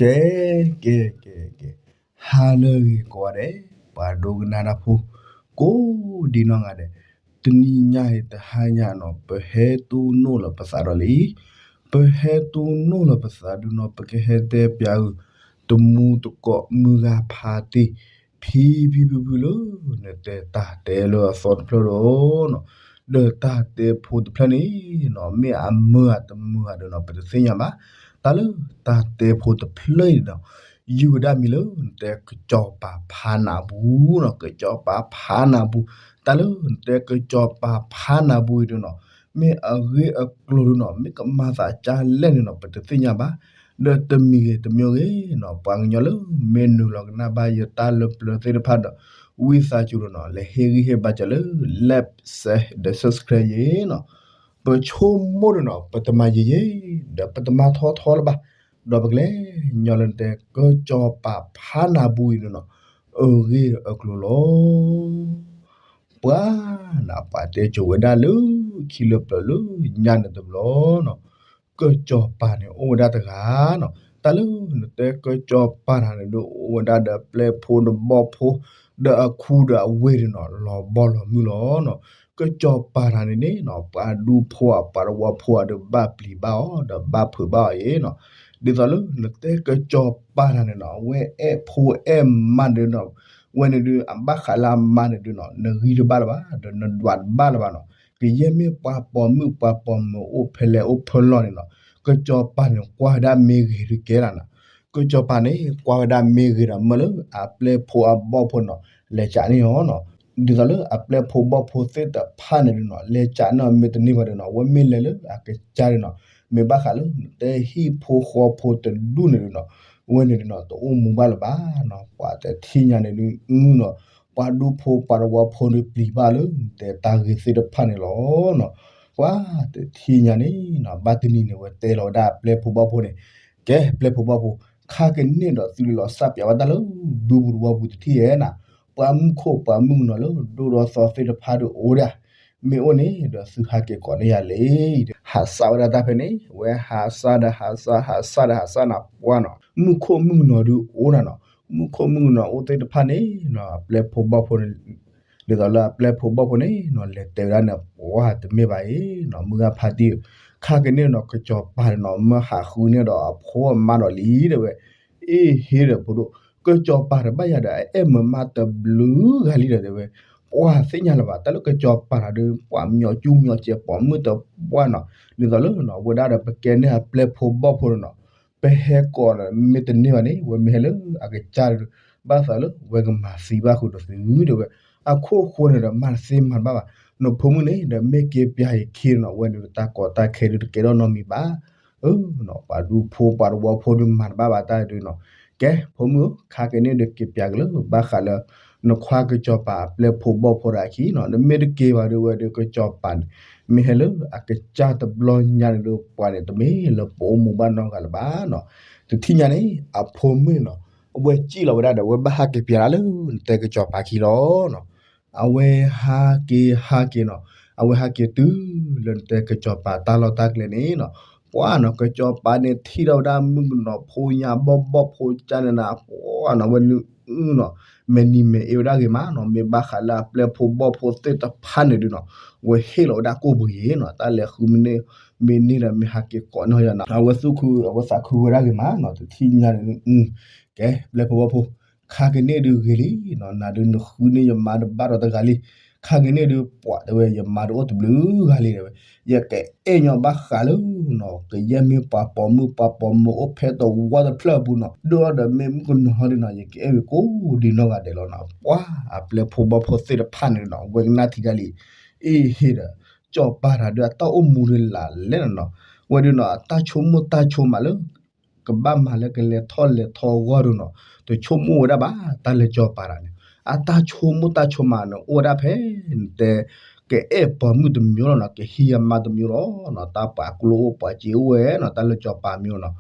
ကဲ ကဲ ကဲ ကဲ, ဟါလၢအဂ့ၤကိးဂၤဒဲး, ပှၤဒိကနၣ်တၢ်ဖိ ကိးဒံနီၢ်ဂၤဒဲး, တနံၤညါအံၤတဟါညါနီၤ ပဟဲတူၢ်နီၣ်လီၤပသးဒီးလံ, ပဟဲတူၢ်နီၣ်လီၤပသးဒုနီၤ ပကဟဲတဲပၠးအုး တမူတကိးမုၢ်ဂၤဖးတ့ၢ် ဖံဖံဖုဖုလၢ နတဲတၢ်တဲလၢအသီတဖျၢၣ်ဒီးနီၤ, ဒီးတၢ်တဲဖိတဖျၢၣ်န့ၣ်နီၤ မ့ၢ်အမုာ်ဧါတမုာ်ဧါဒီးနီၤ ပတသ့ၣ်ညါဘၣ်. တၢ်လၢတၢ်တဲဖိတဖျၢၣ်အံၤဒီး ယုၢ်ဝဲဒၣ်မံၤလၢနတဲကစီၤပၤဖးနးပူၤနီၤ, ကစီၤပၤဖးနးပူၤ, တၢ်လၢနတဲကစီၤပၤဖးနးပူၤအံၤဒီးနီၤ မ့ၢ်အဂ့ၢ်အကျိၤဒီးနီၤ မ့ၢ်ကမၤသးကၢ်လဲၣ်န့ၣ်နီၤ ပတသ့ၣ်ညါဘၣ်. ဒီးတမံၤဂ့ၤတမံၤဂ့ၤနီၤ ပှၤကညီလၢမ့ၢ်နုာ်လီၤကနၣ်ဘၣ်ယတၢ်လၢပျၢၤသ့ၣ်တဖၣ်ဒီး ဝံသးစူၤဒီးနီၤ လဲၤဟ့ၣ်ဂံၢ်ဟ့ၣ်ဘါစၢၤလၢ like share ဒီး subscribe ယဲနီၤ, ပဆိကမိၣ်ဒီးနီၤ ပတမၤယံာ်ယံာ် ဒီးပတမၤထီထီလၢၤဘၣ်, ဒီးပကလဲၤညီလၢနတဲကစီၤပၤဖးနးပူၤအံၤဒီးနီၤ အဂ့ၢ်အကျိၤလီၤ. ပှၤနၤ ပှၤတဲကိၤဝဲဒၣ်လၢခံလၢပျၢၤလၢညါန့ၣ်တဘျီနီၤ, ကစီၤပၤန့ၣ်အိၣ်ဝဲဒၣ်တဂၤနီၤ, တၢ်လၢနတဲကစီၤပၤတဂၤန့ၣ်ဒီး အိၣ်ဝဲဒၣ်ဒီးအပျဲၢ်ဖိဒီးဘီၣ်ဖိ ဒီးအခူဒီးအဝ့ၢ်န့ၣ်နီၤ လီၤဘီၣ်လီၤမုၢ်လီၤနီၤ. ကစီၤပၤတဂၤန့ၣ်န့ၣ်နီၤ ပှၤဒူဖိဧါ ပှၤတဝီဖိဧါဒီး ဘၣ်ပျံၤဘၣ်အီၤ ဒီးဘၣ်ဖုးဘၣ်အီၤအံၤနီၤ. ဒ်သိးလၢနတဲကစီၤပၤတဂၤန့ၣ်နီၤ အဝဲအဲၣ်ဖိအဲၣ်မါန့ၣ်ဒီးနီၤ ဝဲန့ၣ်ဒုး အဘၣ်ဃးလၢအမါန့ၣ်ဒုးနီၤ နဂံၢ်တဘၣ်လၢၤဘၣ် ဒီးနဒွးတဘၣ်လၢၤဘၣ်နီၤ. ကယဲၢ်မ့ၢ်ပှၤပိာ်မုၣ်ပှၤပိာ်မၢၤအိၣ်ဖဲလဲၣ်အိၣ်ဖဲလဲၣ်န့ၣ်နီၤ ကစီၤပၤန့ၣ် ကွၢ်ဝဲဒၣ်မ့ၢ်ဂ့ၤဒုးကဲလီၤနီၤ. ကစီၤပၤန့ၣ် ကွၢ်ဝဲဒၣ်မ့ၢ်ဂ့ၤဒီး မၢလၢအပျဲၢ်ဖိအဘီၣ်ဖိန့ၣ်နီၤ လဲၤကးန့ၢ်အီၤနီၤ. ဒ်သိးလၢအပျဲၢ်ဖိဘီၣ်ဖိသ့ၣ်တဖၣ်န့ၣ်ဒုးနီၤ လဲၤကးန့ၢ်အီၤမ့ၢ်တန့ၢ်ဘၣ်ဒီးနီၤ အဝဲမ့ၢ်လဲၤလၢအကစၢ်ဒုးနီၤ မ့ၢ်ဘၣ်ဃးလၢနတဲဟံၣ်ဖိဃီဖိတဒူၣ်န့ၣ်ဒုးနီၤ ဝဲန့ၣ်ဒုးနီၤ တအိၣ်မူဘၣ်လၢၤဘၣ်နီၤ. ပှၤတထံၣ်ညါန့ၣ်ဒုးနီၤ ပှၤဒူဖိပှၤတဝီဖိဒုးပျံၤဘၣ်လၢနတဲတၢ်ဂ့ၢ်သ့ၣ်တဖၣ်န့ၣ်လီၤနီၤ. ပှၤတထံၣ်ညါန့ၣ်နီၤ ဘၣ်တနံၤန့ၣ် ဝဲတဲလီၤဝဲဒၣ်အပျဲၢ်ဖိဘီၣ်ဖိန့ၣ် ကဲ ပျဲၢ်ဖိဘီၣ်ဖိ ခါကန့ၣ်ဒီးသုလီၤစၣ်ပၠးဝဲတၢ်လၢ ဒူပူၤတဝီပူၤတထံၣ်ဧါနီၤ. ပှၤမူခိၣ်ပှၤမုၣ်ကနီၤလၢဒိၣ်ဒီးသီသ့ၣ်တဖၣ်ဒုးအိၣ်ဒၣ် မ့ၢ်အိၣ်န့ၣ်ဒီးသုဟးက့ၤကိးန့ၢ်ယၤလံ. ဟးစၢ်ဝဲဒၣ်တၢ်ဖဲန့ၣ် ဝဲဟးစၢ်ဒီးဟးစၢ် ဟးစၢ်ဒီးဟးစၢ်နီၤ ပှၤနီၤ မူခိၣ်မုၣ်ကနီၤဒုးအိၣ်နၤနီၤ. မူခိၣ်မုၣ်ကနီၤအိၣ်သ့ၣ်တဖၣ်န့ၣ်နီၤ အပျဲၢ်ဖိဘီၣ်ဖိန့ၣ် ဒ်သိးလၢအပျဲၢ်ဖိဘီၣ်ဖိန့ၣ်နီၤ လဲၤတဲဝဲဒၣ်န့ၣ် ပှၤတမ့ၢ်ဘၣ်အံၤနီၤ မုၢ်ဂၤဖးတံၢ်ဧၢ, ခါကန့ၣ်နီၤ ကစီၤပၤန့ၣ်နီၤ မၢဟးဃုန့ၢ်ဒီးအဖိအမါဒီးလံတဲဝဲ, အ့ၣ် ဟ့ၣ်ဒီးဖိဒိၣ်, ကစီၤပၤတဘၣ်ယၤဒီး အအဲၣ်မုာ်မါတဘျုးဂၤလံဒီးတဲဝဲ, ပှၤသ့ၣ်ညါလၢၤဘၣ် တၢ်လၢကစီၤပၤတဂၤဒီး ပှၤမညီကၠူမညီကဲး ပိာ်မုၣ်တပှၢ်နီၤ, ဒ်သိးလၢနီၤ အဝဲဒၣ်ဒီး ပကဲန့ၢ်အပျဲၢ်ဖိဘီၣ်ဖိန့ၣ်နီၤ ပဟဲကိးဒီး မ့ၢ်တန့ၢ်ဘၣ်န့ၣ် ဝဲမ့ၢ်ဟဲလၢအကစၢ်ဒီး ဘၣ်သးလၢဝဲကမၤသံဘၣ်ဃုာ်ဒီးသုတဲဝဲ, အခိၣ်ဃိန့ၣ်ဒီး မၤတသ့မၤတဘၣ်ဘၣ်, နဖိမုၣ်န့ၣ်ဒီး မ့ၢ်က့ၤပၠးယခံနီၤ ဝဲန့ၣ်ဒီး တၢ်ကီတၢ်ခဲဒုးတကဲထီၣ်နီတမံၤဘၣ်. ပှၤဒူဖိပှၤတဝီဖိဒုးမၤတဘၣ်ဘၣ်တၢ်ဒုးနီၤ, ကဲ ဖိမုၣ်ဧၢ ခါက့ၤန့ၣ်ဒီးက့ၤပၠးက့ၤလၢ ဘၣ်ဃးလၢ နခွါကစီၤပၤအပျဲၢ်ဖိဘီၣ်ဖိဒီးအခံနီၤ, နမ့ၢ်တက့ၤဘၣ်ဒီးဝဲဒီးကစီၤပၤန့ၣ် မ့ၢ်ဟဲလၢအကစၢ်တဘျီညါန့ၣ်ဒီး ပှၤန့ၣ်တမ့ၢ်လၢပအိၣ်မူဘၣ်နီတဂၤလၢၤဘၣ်နီၤ. တထံၣ်ညါန့ၣ် အဖိမုၣ်န့ၣ်နီၤ အဝဲစံၣ်လီၤဝဲဒၣ်ဒီး အဝဲဘၣ်ဟးက့ၤပၠးလၢနတဲကစီၤပၤခံလီၤနီၤ. အဝဲဟးက့ၤဟးက့ၤနီၤ, အဝဲဟးက့ၤတုၤလၢနတဲကစီၤပၤတၢ်လီၢ်တၢ်ကျဲန့ၣ်နီၤ, ပှၤနီၤ ကစီၤပၤန့ၣ်ထံၣ်ထီၣ်ဝဲဒၣ်မုၣ်ကနီၤဖိညါဘီၣ်ဘီၣ်ဖိကၠၢ်န့ၣ်နီၤ, ပှၤနီၤ ဝဲန့ၣ်နီၤ မဲာ်နံၤမဲာ်အ့ဝဲဒၣ်ဂ့ၤမးနီၤ, မ့ၢ်ဘၣ်ဃးလၢအပျဲၢ်ဖိဘီၣ်ဖိသ့ၣ်တဖၣ်န့ၣ်ဒုးနီၤ ဝဲဟ့ၣ်လီၤဝဲဒၣ်ကိၣ်ပူၤယံၤနီၤ, တၢ်လဲၤဃုမ့ၢ်န့ၢ် မ့ၢ်န့ၢ်ဒီးမ့ၢ်ဟးက့ၤကိးန့ၢ်ယၤနီၤ, အဝဲသူၣ်ခု အဝဲသးခုဝဲဒၣ်ဂ့ၤမးနီၤ, တထံၣ်ညါန့ၣ် ကဲ ပျဲၢ်ဖိဘီၣ်ဖိ ခါက့ၤန့ၣ်ဒုးဂ့ၤလံနီၤ, နၤဒုးနဃုန့ၢ်ယမါတဘၣ်ဒီးတဂၤလံ, ခါက့ၤန့ၣ်ဒုးပှၤတဲဝဲ ယမါတအိၣ်တဘျုးဂၤလံတဲဝဲ, ယကအဲၣ်ညီဘၣ်ဃးလၢနီၤ ကယဲၢ်မ့ၢ်ပှၤပိာ်မုၣ်ပှၤပိာ်မၢၤအိၣ်ဖဲတဝီတဖျၢၣ်အပူၤနီၤ, ဒိၣ်ဒီးမ့ၢ်မုၣ်ကနီၤဟီဒုးနီၤ ယကအဲၣ်ဝံၤကိးဒံနီၢ်ဂၤဒဲးလီၤနီၤ, ပှၤအပျဲၢ်ဖိဘီၣ်ဖိသ့ၣ်တဖၣ်န့ၣ်နီၤ ဝဲကနၣ်ထံၣ်ဒၣ်လံ, အ့ၣ် ဟ့ၣ်ဒီး ကစီၤပၤတဂၤဒီးအတၢ်အိၣ်မူဒုးလၢလဲၣ်နီၤ, ဝဲဒုးနီၤ အတၢ်ဆိကမိၣ်တၢ်ဆိကမးလၢ ကဘၣ်မၤလၢကလဲၤထီၣ်လဲၤထီအဂီၢ်ဒုးနီၤ တဆိကမိၣ်ဝဲဒၣ်ဘၣ်, တၢ်လၢကစီၤပၤတဂၤန့ၣ် အတၢ်ဆိကမိၣ်တၢ်ဆိကမးန့ၣ် အိၣ်ဝဲဒၣ်ဖဲ နတဲ ကအဲၣ်ပိာ်မုၣ်တမျိုးလီၤနီၤ, ကဟံးအမါတမျိုးလီၤနီၤ, တၢ်ပှၤကျိအိၣ်ပှၤစ့အိၣ်ဝဲနီၤ, တၢ်လၢကစီၤပၤမ့ၢ်နီၤ,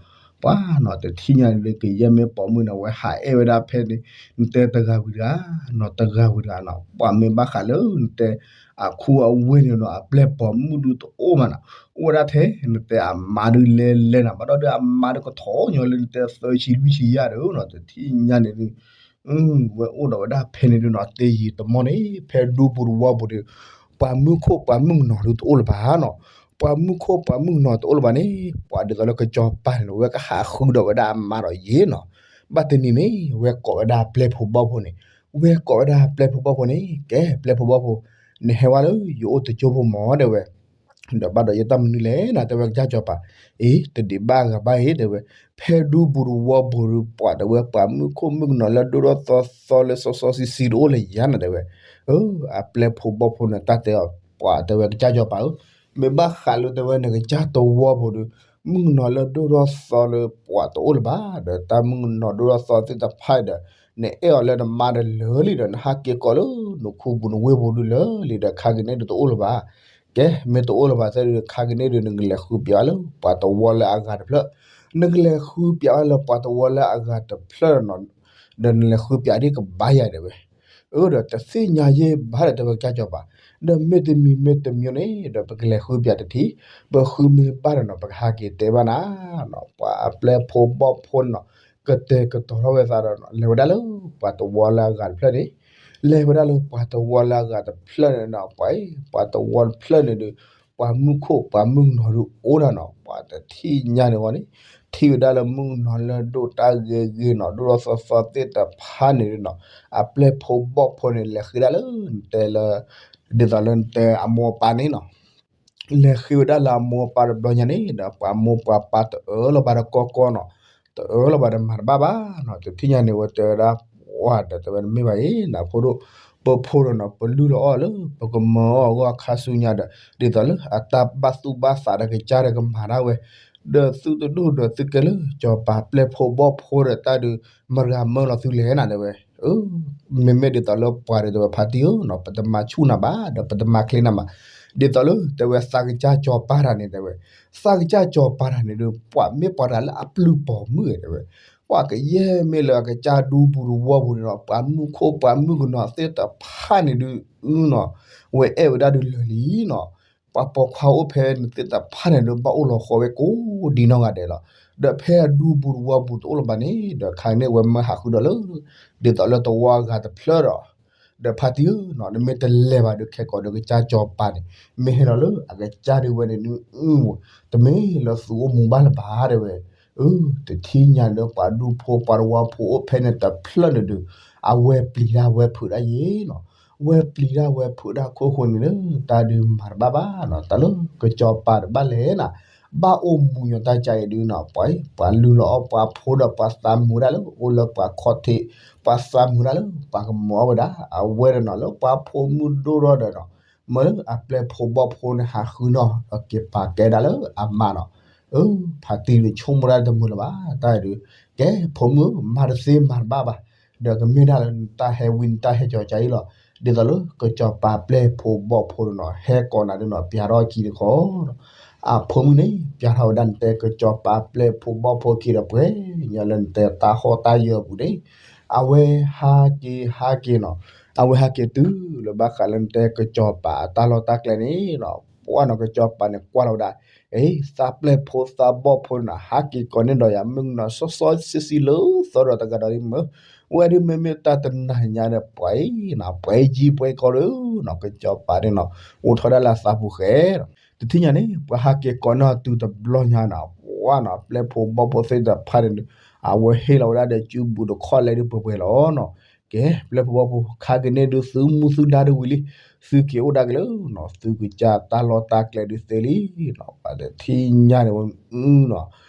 ပှၤနီၤ တထံၣ်ညါန့ၣ်ဒီး ကယဲၢ်မ့ၢ်ပိာ်မုၣ်န့ၣ် အဝဲဟးအဲၣ်ဝဲဒၣ်ဖဲန့ၣ် နတဲတဂၤဝံၤတဂၤနီၤ တဂၤဝံၤတဂၤနီၤ ပှၤမ့ၢ်ဘၣ်ဃးလၢနတဲ အခူအဝ့ၢ်န့ၣ်နီၤ အပျဲၢ်ပိာ်မုၣ်ဒုတအိၣ်မးနီၤ အိၣ်ဝဲဒၣ်ထဲ နတဲအမါဒုလဲၤလဲၤနီၤ ဘၣ်ဒီးဒုးအမါဒုကထီၣ်ညီလၢနတဲသၢဆံလွံၢ်ဆံယဲၢ်ဒီးနီၤ တထံၣ်ညါန့ၣ်ဒုး ဝဲအိၣ်ဒီးဝဲဒၣ်ဖဲန့ၣ်ဒုးနီၤ တယံာ်တမီၢ်န့ၣ် ဖဲဒူပူၤတဝီပူၤဒီး ပှၤမုၣ်ခိၣ်ပှၤမုၣ်ကနီၤဒုတအိၣ်လၢၤဘၣ်နီၤ ပှၤမုၣ်ခိၣ်ပှၤမုၣ်ကနီၤတအိၣ်လၢၤဘၣ်န့ၣ် ပှၤဒ်သိးလၢကစီၤပၤန့ၣ် ဝဲကဟးဃုဒီးဝဲဒၣ်အမါဒီးယ့ၢ်နီၤ ဘၣ်တနံၤန့ၣ် ဝဲကိးဝဲဒၣ်ပျဲၢ်ဖိဘီၣ်ဖိန့ၣ် ဝဲကိးဝဲဒၣ်ပျဲၢ်ဖိဘီၣ်ဖိန့ၣ် ကဲပျဲၢ်ဖိဘီၣ်ဖိ နဟဲဝဲလၢယအိၣ်တကၠိဖိမၢ် တဲဝဲ ဒီးဘၣ်ဒီးယတၢ်မနုၤလဲၣ်နီၤ တဲဝဲကစၢ်စီၤပၤ, အ့ တဒံးဘၣ်ဂၤဘၣ်အံၤ တဲဝဲ, ဖဲဒူပူၤတဝီပူၤဒီး ပှၤတဲဝဲ ပှၤမုၣ်ခိၣ်မုၣ်ကနီၤလၢဒိၣ်ထီၣ်သီသီလၢစီစီဆှံဆှံတအိၣ်လၢၤယၤနီၤ တဲဝဲ, အပျဲၢ်ဖိဘီၣ်ဖိန့ၣ် တၢ်တဲအီၤ ပှၤတဲဝဲကစၢ်စီၤပၤဧၢ, မ့ၢ်ဘၣ်ဃးလၢတဲဝဲ နကစၢ်တဝီပူၤဒီး မုၣ်ကနီၤလၢဒိၣ်ထီၣ်သီလၢပှၤတအိၣ်လၢၤဘၣ်, ဒီးတၢ်မုၣ်ကနီၤဒိၣ်ထီၣ်သီသ့ၣ်တဖၣ်ဒီး နအဲၣ်အီၤလၢနမါဒီးလၢာ်လံဒီး နဟးက့ၤကိးလၢနခူပူၤနဝ့ၢ်ပူၤဒုလၢာ်လံဒီး ခါက့ၤန့ၣ်ဒုးတအိၣ်လၢၤဘၣ်. ကဲ မ့ၢ်တအိၣ်လၢၤဘၣ်သ့ၣ်ဒုး ခါက့ၤန့ၣ်ဒုး နကလဲၤဃုပျးဝဲလၢပှၤတဝီလၢအဂၤတဖျၢၣ်, နကလဲၤဃုပျးဝဲလၢပှၤတဝီလၢအဂၤတဖျၢၣ်နီၤ, ဒီးနလဲၤဃုပျးဒ်ကဘၣ်ယၤတဲဝဲ. အၢ ဒီးတသ့ၣ်ညါယဲၢ်ဘၣ်ဒီးတဲဝဲကစၢ်စီၤပၤ, ဒီးမ့ၢ်တမံၤမ့ၢ်တမံၤန့ၣ် ဒီးပကလဲၤဃုပျးတထံၣ်, ပဃုမ့ၢ်ဘၣ်ဒီးနီၤ ပကဟးက့ၤတဲဘၣ်နၤနီၤ, ပှၤအပျဲၢ်ဖိဘီၣ်ဖိန့ၣ်နီၤ, ကတဲာ်ကတီၤထီၣ်ဝဲသးဒီး လဲၤဝဲဒၣ်လၢပှၤတဝီလၢအဂၤတဖျၢၣ်န့ၣ်, လဲၤဝဲဒၣ်လၢပှၤတဝီလၢအဂၤတဖျၢၣ်န့ၣ်နီၤ, ပှၤအံၤ ပှၤတဝီတဖျၢၣ်န့ၣ်ဒုး ပှၤမုၣ်ခိၣ်ပှၤမုၣ်ကနီၤဒုးအိၣ်ဒၣ်နီၤ, ပှၤတထံၣ်ညါန့ၣ်ဝဲန့ၣ်, ထံၣ်ဝဲဒၣ်လၢမုၣ်ကနီၤလၢဒိၣ်တၢ်ဂ့ၤဂ့ၤနီၤ ဒိၣ်ထီၣ်သီသီသ့ၣ်တဖၣ်န့ၣ်ဒုးနီၤ, အပျဲၢ်ဖိဘီၣ်ဖိန့ၣ် လဲၤဃ့ဒၣ်လၢနတဲလၢ ဒ်သိးလၢနတဲအမိၢ်အပၢ်န့ၣ်နီၤ လဲၤဃ့ဝဲဒၣ်လၢအမိၢ်အပၢ်တဘျီညါန့ၣ်ဒီး ပှၤမိၢ်ပှၤပၢ်တအၢလီၤဘၣ်ဒီးကီကီနီၤ, တအၢလီၤဘၣ်ဒီးမၤတဘၣ်ဘၣ်နီၤ, တထံၣ်ညါန့ၣ်ဝဲတဲဝဲဒၣ်, ပှၤဒီးတဲဝဲတမ့ၢ်ဘၣ်အံၤ နဖိဒိၣ်, ပဖိဒီးနီၤ ပလုၢ်လီၤအီၣ်လၢ ပကမၢအီၣ်အဂီၢ်ခါဆူညါဒီး ဒ်သိးလၢအတၢ်ဘၣ်သူၣ်ဘၣ်သးဒီးကစၢ်ဒီးကမၤဒၣ်ဝဲ, ဒီးသုတဒိၣ်ဒီးသုကဲလၢ စီၤပၤပျဲၢ်ဖိဘီၣ်ဖိဒီးတၢ်ဒုး မတၤဂၤမၢလီၤသုလဲၣ်နၤတဲဝဲ မ့မ့ၢ်ဒ်သိးလၢပှၤဒီးတဲဝဲဖါတံၢ်ဧၢနီၤ ပတမၤဆူၣ်နၤဘၣ် ဒီးပတမၤချ့နၤဘၣ်, ဒ်သိးလၢတဲဝဲသးကစၢ်စီၤပၤတဂၤန့ၣ်တဲဝဲ, သးကစၢ်စီၤပၤတဂၤန့ၣ်ဒီး ပှၤမ့ၢ်ပှၤတဂၤလၢအပျုၤပိာ်မုၣ်တဲဝဲ, ပှၤကယဲၢ်မ့ၢ်လၢအကစၢ်ဒူပူၤတဝီပူၤန့ၣ်နီၤ ပှၤမုၣ်ခိၣ်ပှၤမုၣ်ကနီၤသ့ၣ်တဖၣ်န့ၣ်ဒုးနီၤ, ဝဲအဲၣ်ဝဲဒၣ်ဒုးလၢာ်လံနီၤ ပှၤပိာ်ခွါအိၣ်ဖဲန့ၣ်သ့ၣ်တဖၣ်န့ၣ်ဒီး ဘၣ်အိၣ်လီၤဃီဝဲကိးဒံနီၢ်ဂၤဒဲးလီၤ. ဒီးဖဲအဒူပူၤတဝီပူၤတအိၣ်လၢၤဘၣ်န့ၣ် ဒီးခါန့ၣ်ဝဲမၢဟးဃုဒီးလၢ ဒ်သိးလၢတဝီအဂၤတဖျၢၣ်ဒီး, ဒီးဖါတံၢ်ဧၢနီၤ နမ့ၢ်တလဲၤဘၣ်ဒီးခဲကိာ်ဒီးကစၢ်စီၤပၤန့ၣ် မ့ၢ်ဟဲလီၤလၢအကစၢ်ဒုးဝဲန့ၣ်ဒုး တမ့ၢ်လၢသုအိၣ်မူဘၣ်လၢၤဘၣ်တဲဝဲ, အၢ တထံၣ်ညါလၢပှၤဒူဖိပှၤတဝီဖိအိၣ်ဖဲန့ၣ်တဖျၢၣ်န့ၣ်ဒီး အဝဲပျံၤတၢ်ဝဲဖုးတၢ်ယ့ၢ်နီၤ, ဝဲပျံၤတၢ်ဝဲဖုးတၢ်ခိၣ်ဃိန့ၣ်လၢ တၢ်ဒုးမၤတဘၣ်ဘၣ်နီၤ, တၢ်လၢကစီၤပၤတဘၣ်လဲၣ်နၤ, ဘၣ်အိၣ်မူညီတၢ်ကါအံၤဒုးနီၤ, ပှၤ ပှၤလုၢ်လီၤအီၣ်ပှၤဖိဒီးပှၤသးမုာ်ဒၣ်လၢ အိၣ်လၢပှၤခီၣ်ထံး, ပှၤသးမုာ်ဒၣ်လၢပှၤကမၢအီၣ်ဝဲဒၣ်, အဝဲဒီးနီၤ လၢပှၤဖိမုၣ်ဒိၣ်ထီၣ်ဒီးနီၤ, မၢလၢအပျဲၢ်ဖိဘီၣ်ဖိန့ၣ်ဟးဃုနီၤ ဒီးက့ၤပာ်ကဲဒၣ်လၢအမါနီၤ, အၢ ဖါတံၢ်ဒီးဆိကမိၣ်ဒၣ်တမုာ်လၢၤဘၣ်, တၢ်အံၤဒုး, ကဲ ဖိမုၣ် မၤတသ့မၤတဘၣ်ဘၣ်, ဒီးကမ့ၢ်ဒၣ်လၢနတၢ်ဟဲဝံနတၢ်ဟဲကီၤကါအံၤလီၤ, ဒ်သိးလၢကစီၤပၤပျဲၢ်ဖိဘီၣ်ဖိန့ၣ်နီၤ ဟဲကိးနၤဒုးနီၤ ပျးထီၣ်အခံတခီ, အဖိမုၣ်န့ၣ် ပျးထီၣ်ဝဲဒၣ်နတဲကစီၤပၤပျဲၢ်ဖိဘီၣ်ဖိခံဒီးပှဲၤညီလၢနတဲတၢ်ဟီၣ်တၢ်ယၢၤအပူၤန့ၣ်, အဝဲဟးက့ၤဟးက့ၤနီၤ, အဝဲဟးက့ၤတုၤလၢဘၣ်ဃးလၢနတဲကစီၤပၤအတၢ်လီၢ်တၢ်ကျဲန့ၣ်နီၤ, ပှၢ်နီၤ ကစီၤပၤန့ၣ်ကွၢ်လီၤဝဲဒၣ်, အ့ သးပျဲၢ်ဖိသးဘီၣ်ဖိန့ၣ်နီၤ ဟးက့ၤကိးန့ၢ်ဒီးယၤ မုၣ်ကနီၤစီစီဆှံဆှံလၢသီဒီးတဂၤဒီးဒ်မၢ, ဝဲဒုးမ့မ့ၢ်တၢ်တနၤညါဒီး ပှၤအံၤနီၤ ပှၤအံၤကံပှၤအံၤကီဒုးနီၤ ကစီၤပၤန့ၣ်နီၤအိၣ်ထီၣ်ဒၣ်လၢအသးပူၤဃဲနီၤ, တထံၣ်ညါန့ၣ် ပှၤဟးက့ၤကိးန့ၢ်အီၤတုၤတဘျီညါနီၤ ပှၢ်နီၤ ပျဲၢ်ဖိဘီၣ်ဖိသ့ၣ်တဖၣ်န့ၣ်ဒုး, အဝဲဟ့ၣ်လီၤဝဲဒၣ်ဒီးစုဘူးတခီၣ်လဲဒုးပှဲၤပှဲၤလီၤနီၤ, ကဲ ပျဲၢ်ဖိဘီၣ်ဖိ ခါက့ၤန့ၣ်ဒုး သုမူသုဒါဒုးဝံၤလံ, သုက့ၤအိၣ်ဒၣ်က့ၤလၢနီၤ သုကစၢ်တၢ်လီၢ်တၢ်ကျဲဒုးသ့လံနီၤ, ပှၤတထံၣ်ညါန့ၣ်ဝဲနီၤ,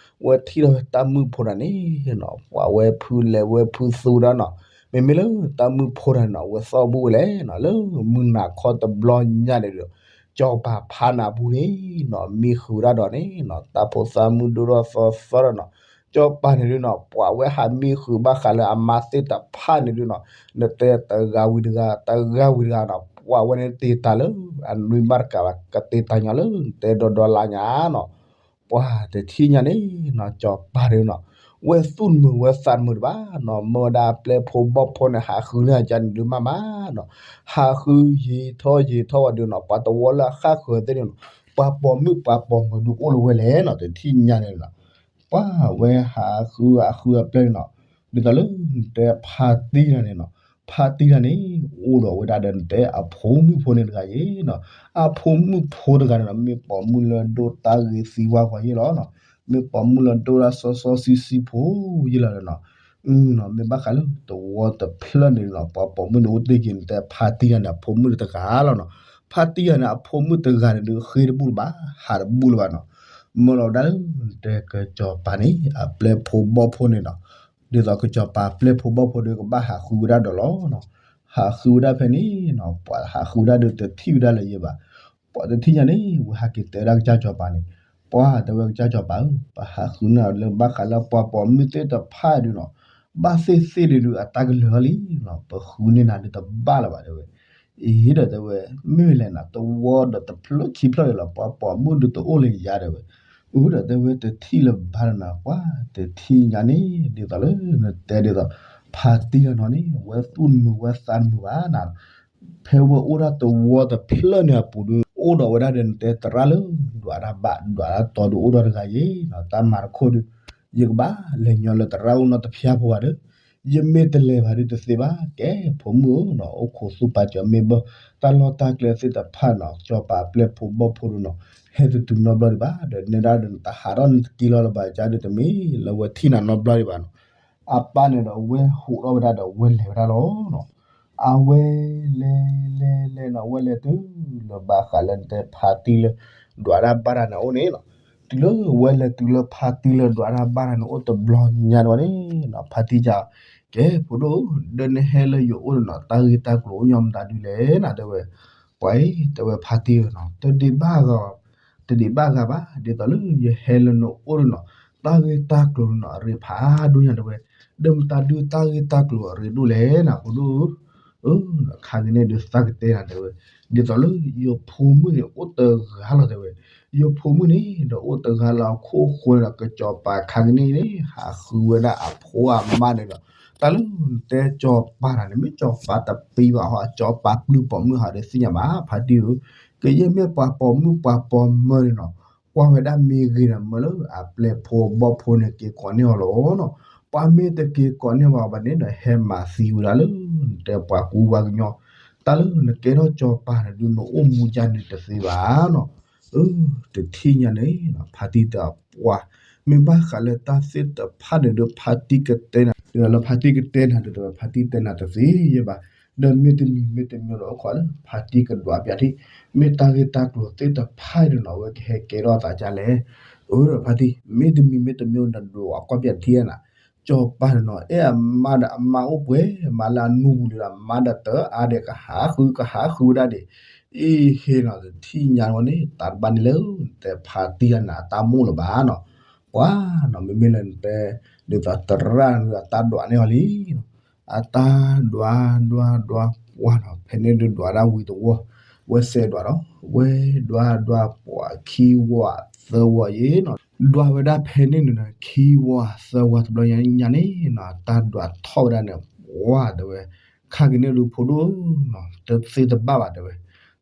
ဝဲထံၣ်လီၤတၢ်မုၣ်ဖိတဂၤန့ၣ်နီၤ ပှၤဝဲဖုလဲၤဝဲဖုသူဒၣ်နီၤ, မ့မ့ၢ်လၢတၢ်မုၣ်ဖိတဂၤန့ၣ်နီၤ အဝဲသီၣ်ဘူၣ်ဝဲလဲၣ်နီၤ လၢမုၢ်နၤခီတဘျီညါန့ၣ်ဒီး, စီၤပၤဖးနးပူၤန့ၣ်နီၤ မံဃုာ်ဒၣ်ဒီးန့ၣ်နီၤ တၢ်ဖိသၣ်မုၣ်ဒိၣ်ထီၣ်သီသီဒီးနီၤ, စီၤပၤန့ၣ်ဒုးနီၤ ပှၤဝဲဟးမံဃုာ်ဘၣ်ဃးလၢအမါသ့ၣ်တဖၣ်န့ၣ်ဒုးနီၤ, နတဲတဂၤဝံၤတဂၤ တဂၤဝံၤတဂၤနီၤ ပှၤဝဲန့ၣ်တ့ၢ်တၢ်လၢအနွံဘၣ်တကးဘၣ် ကတ့ၢ်တၢ်ညီလၢနတဲဒီဒီလါညါနီၤ, ပှၤတထံၣ်ညါန့ၣ်နီၤ စီၤပၤဒုးနီၤ ဝဲသူၣ်တမုာ်ဝဲသးတမုာ်ဒံးဘၣ်နီၤ, မၢဝဲဒၣ်အပျဲၢ်ဖိဘီၣ်ဖိန့ၣ် ဟးဃုန့ၢ်အကန့ၣ်ဒုးမးမးနီၤ, ဟးဃုယံာ်ထီၣ်ယံာ်ထီၣ်ဝဲဒုးနီၤ, ပှၤတဝီလၢအဃၣ်ဃၢၤသ့ၣ်န့ၣ်နီၤ, ပှၤပိာ်မုၣ်ပှၤပိာ်မုၣ်ဒုးအိၣ်လၢၤဝဲလဲၣ်နီၤ, တထံၣ်ညါန့ၣ်နီၤ ပှၤဝဲဟးဃုဟးဃုအပျဲၢ်န့ၣ်နီၤ, ဒ်သိးလၢနတဲဖါတံၢ်တဂၤန့ၣ်နီၤ, ဖါတံၢ်တဂၤန့ၣ် အိၣ်ဒီးဝဲဒၣ်ဒီးနတဲအဖိမုၣ်ဖိန့ၣ်တဂၤအံၤနီၤ, အဖိမုၣ်ဖိတဂၤန့ၣ်နီၤ မ့ၢ်ပိာ်မုၣ်လၢဒိၣ်တၢ်ဂ့ၤသံဝါဂီၤယ့ၢ်လီၤနီၤ, မ့ၢ်ပိာ်မုၣ်လၢဒိၣ်တၢ်စီစီဆှံဆှံဖိယ့ၢ်လီၤနီၤ, မ့ၢ်ဘၣ်ဃးလၢတဝီတဖျၢၣ်န့ၣ်နီၤ ပှၤပိာ်မုၣ်န့ၣ်အိၣ်တ့ၢ်က့ၤနတဲဖါတံၢ်တဂၤန့ၣ် အဖိမုၣ်တဂၤလီၤနီၤ, ဖါတံၢ်တဂၤန့ၣ် အဖိမုၣ်တဂၤန့ၣ်ဒုးဃ့တဘူၣ်လၢၤဘၣ် ဟးတဘူၣ်လၢၤဘၣ်နီၤ, မၢလီၤဝဲဒၣ်လၢနတဲကစီၤပၤန့ၣ် အပျဲၢ်ဖိဘီၣ်ဖိန့ၣ်နီၤ, ဒ်သိးကစီၤပၤပျဲၢ်ဖိဘီၣ်ဖိဒီးကဘၣ်ဟးဃုဝဲဒၣ်ဒီးလီၤနီၤ, ဟးဃုဝဲဒၣ်ဖဲန့ၣ်နီၤ ပှၤဟးဃုဝဲဒၣ်ဒီးတထံၣ်ဝဲဒၣ်လၢၤယဲဘၣ်, ပှၤတထံၣ်ညါန့ၣ် ဝဲဟဲက့ၤတဲဝဲဒၣ်ကစၢ်စီၤပၤန့ၣ်, ပှၤတဲဝဲကစၢ်စီၤပၤဧၢ, ပဟးဃုန့ၢ်လၢဘၣ်ဃးလၢပှၤပိာ်မုၣ်သ့ၣ်တဖၣ်ဒုးနီၤ, ဘၣ်သ့ၣ်သ့ၣ်ဒုးဒုးအတၢ်ကလၢာ်လံနီၤ, ပဃုန့ၢ်နၤဒုးတဘၣ်လၢၤဘၣ်တဲဝဲ, အံၤဒီးတဲဝဲ, မ့ၢ်လဲၣ်နီၤ တဝီဒီးတဖျၢၣ်ခံဖျၢၣ်ဒံးလီၤ ပှၤပိာ်မုၣ်ဒုးတအိၣ်လၢၤယၤတဲဝဲ, အုဒီးတဲဝဲတထံၣ်လၢၤဘၣ်လၢၤနီၤ, ပှၤတထံၣ်ညါန့ၣ် ဒ်သိးလၢနတဲဒ်သိး ဖါတံၢ်တဂၤနီၤန့ၣ် ဝဲသူၣ်တမုာ်ဝဲသးတမုာ်ဘၣ်နီၤ, ဖဲဝဲအိၣ်ဒၣ်တဝီတဖျၢၣ်န့ၣ်အပူၤဒုး အိၣ်ဒီးဝဲဒၣ်ဒီးနတဲသရၣ်လၢ ဒွးတၢ်ဘၣ် ဒွးတၢ်တီဒုးအိၣ်ဒီးတဂၤယ့ၣ်နီၤ, တၢ်မၤတခိၣ်ဒုး ယကဘၣ်လဲၤညီလၢသရၣ်အိၣ်နီတဖျၢၣ်ဖိဂၤဒီး ယမ့ၢ်တလဲၤဘၣ်ဒုးတသ့ဘၣ် ကဲဖိမုၣ်ဧၢနီၤ, အိၣ်ခိးသူၣ်ပာ်စၢၤမ့ၢ်ဘၣ် တၢ်လီၢ်တၢ်ကျဲသ့ၣ်တဖၣ်နီၤ စီၤပၤပျဲၢ်ဖိဘီၣ်ဖိဒုးနီၤ ဟဲတတုၤနီတဘျီဒံးဘၣ် ဒီးနဲဒၣ်ဒီးနတဟးထီၣ်နတက့ၤလီၤလၢၤဘၣ်ကါဒုးတမ့ၢ်လၢဝဲထံၣ်နၤနီတဘျီဒံးဘၣ်နီၤ, အပၢ်န့ၣ်ဒီးဝဲဟးထီၣ်ဝဲဒၣ်ဒီးဝဲလဲၤဝဲဒၣ်လီၤနီၤ, အဝဲလဲၤလဲၤလဲၤနီၤ ဝဲလဲၤတုၤလၢဘၣ်ဃးလၢနတဲဖါတံၢ်လၢ ဒွးတၢ်ဘၣ်တၢ်န့ၣ်အအိၣ်န့ၣ်နီၤ, တုၤလၢဝဲလဲၤတုၤလၢဖါတံၢ်လၢဒွးတၢ်ဘၣ်တၢ်န့ၣ်အိၣ်တဘျီညါန့ၣ်ဝဲန့ၣ်နီၤ ဖါတံၢ်က ကဲဖိဒိၣ်ဧၢ ဒီးနဟဲလၢယအိၣ်န့ၣ်နီၤ တၢ်ဂ့ၢ်တၢ်ကျိၤအိၣ်ညီမတၤဒုလဲၣ်နီၤတဲဝဲ, ပှၤအံၤတဲဝဲဖါတံၢ်ဧၢနီၤ တဒံးဘၣ်ဂၤ တဒံးဘၣ်ဂၤဘၣ် ဒ်သိးလၢယဟဲလၢနအိၣ်န့ၣ်နီၤ တၢ်ဂ့ၢ်တၢ်ကျိၤန့ၣ်နီၤ အရ့ဖးဒိၣ်ညါတဲဝဲ, ဒီးမတၤဒုတၢ်ဂ့ၢ်တၢ်ကျိၤအရ့ဒိၣ်လဲၣ်နီၤ ဖိဒိၣ်ဧၢ ခါကန့ၣ်ဒုးသးကတဲနၤတဲဝဲ, ဒ်သိးလၢယဖိမုၣ်န့ၣ်အိၣ်တဂၤလီၤတဲဝဲ, ယဖိမုၣ်န့ၣ်ဒီးအိၣ်တဂၤလၢအခိၣ်ဃိန့ၣ်ဒီး ကစီၤပၤခါကန့ၣ်န့ၣ် ဟးဃုဝဲဒၣ်အဖိအမါန့ၣ်ဒီး, တၢ်လၢနတဲစီၤပၤတၢ်န့ၣ် မ့ၢ်စီၤပၤတပံၤဘၣ်ဟီ စီၤပၤပျုၢ်ပိာ်မုၣ်ဟးဒီးသ့ၣ်ညါဘၣ် ဖါတံၢ်ဧၢ, ကယဲၢ်မ့ၢ်ပှၤပိာ်မုၣ်ပှၤပိာ်မၢၤန့ၣ်နီၤ, ကွၢ်ဝဲဒၣ်မ့ၢ်ဂ့ၤဒီးမၢလၢအပျဲၢ်ဖိဘီၣ်ဖိန့ၣ်က့ၤကိးန့ၢ်အီၤလီၤနီၤ, ပှၤမ့ၢ်တက့ၤကိးန့ၢ်ဘၣ်ဘၣ်န့ၣ်ဒီး ဟဲမၤသံဝဲဒၣ်လၢ နတဲပှၤကူပှၤကညီ, တၢ်လၢနကဲထီၣ်စီၤပၤန့ၣ်ဒုး နအိၣ်မူကန့ၣ်တသ့ဘၣ်နီၤ, အၢ တထံၣ်ညါန့ၣ် ဖါတံၢ်တဲပှၤ, မ့ၢ်ဘၣ်ဃးလၢတၢ်သ့ၣ်တဖၣ်န့ၣ်ဒီး ဖါတံၢ်ကတဲနၤ ဒ်သိးလၢဖါတံၢ်ကတဲနၤဒ်သိး ဖါတံၢ်တဲနၤတသ့ယဲဘၣ်, ဒီးမ့တမံၤမ့တမံၤဒီးအိၣ်ခိးလၢ ဖါတံၢ်ကဒွးပျးထံ, မ့ၢ်တၢ်ဂ့ၢ်တၢ်ကျိၤသ့ၣ်တဖၣ်န့ၣ်နီၤ အဝဲကဟဲကဲထီၣ်သးဒ်လဲၣ်, အၢ ဒီးဖါတံၢ် မ့တမံၤမ့တမံၤဒီးဒွးကွၢ်ပျးထံနၤ, စီၤပၤန့ၣ်နီၤ အဲၣ်အမါဒီးအမါအိၣ်ပှဲၤ မါလၢအနူပူၤလံဒီး မါဒီးတအါဒီးကဟးဃုကဟးဃုဝဲဒၣ်ဒံး, အ့ဟ့နီၤ တထံၣ်ညါဝဲန့ၣ် တၢ်တဘၣ်န့ၣ်လၢ နတဲဖါတံၢ်တၢ်န့ၣ်အတၢ်မိၣ်လၢၤဘၣ်နီၤ, ပှၤနီၤ မ့မ့ၢ်လၢနတဲ ဒ်သိးသရၣ်န့ၣ်အတၢ်ဒွးန့ၢ်အီၤလံ အတၢ်ဒွးဒွးဒွးပှၤနီၤ ဖဲန့ၣ်ဒုးဒွးဒၣ်ဝံၤတဝီ, ဝဲစဲးဒွးဒီး ဝဲဒွးဒွးပှၤခံဝီသၢဝီယဲနီၤ, ဒွးဝဲဒၣ်ဖဲန့ၣ်န့ၣ် ခံဝီသၢဝီတဘျီညါန့ၣ်နီၤ တၢ်ဒွးထီၣ်ဝဲဒၣ်န့ၣ် ပှၤတဲဝဲ, ခါကန့ၣ်ဒုးဖိဒိၣ်နီၤ တသ့တဘၣ်ဘၣ်တဲဝဲ,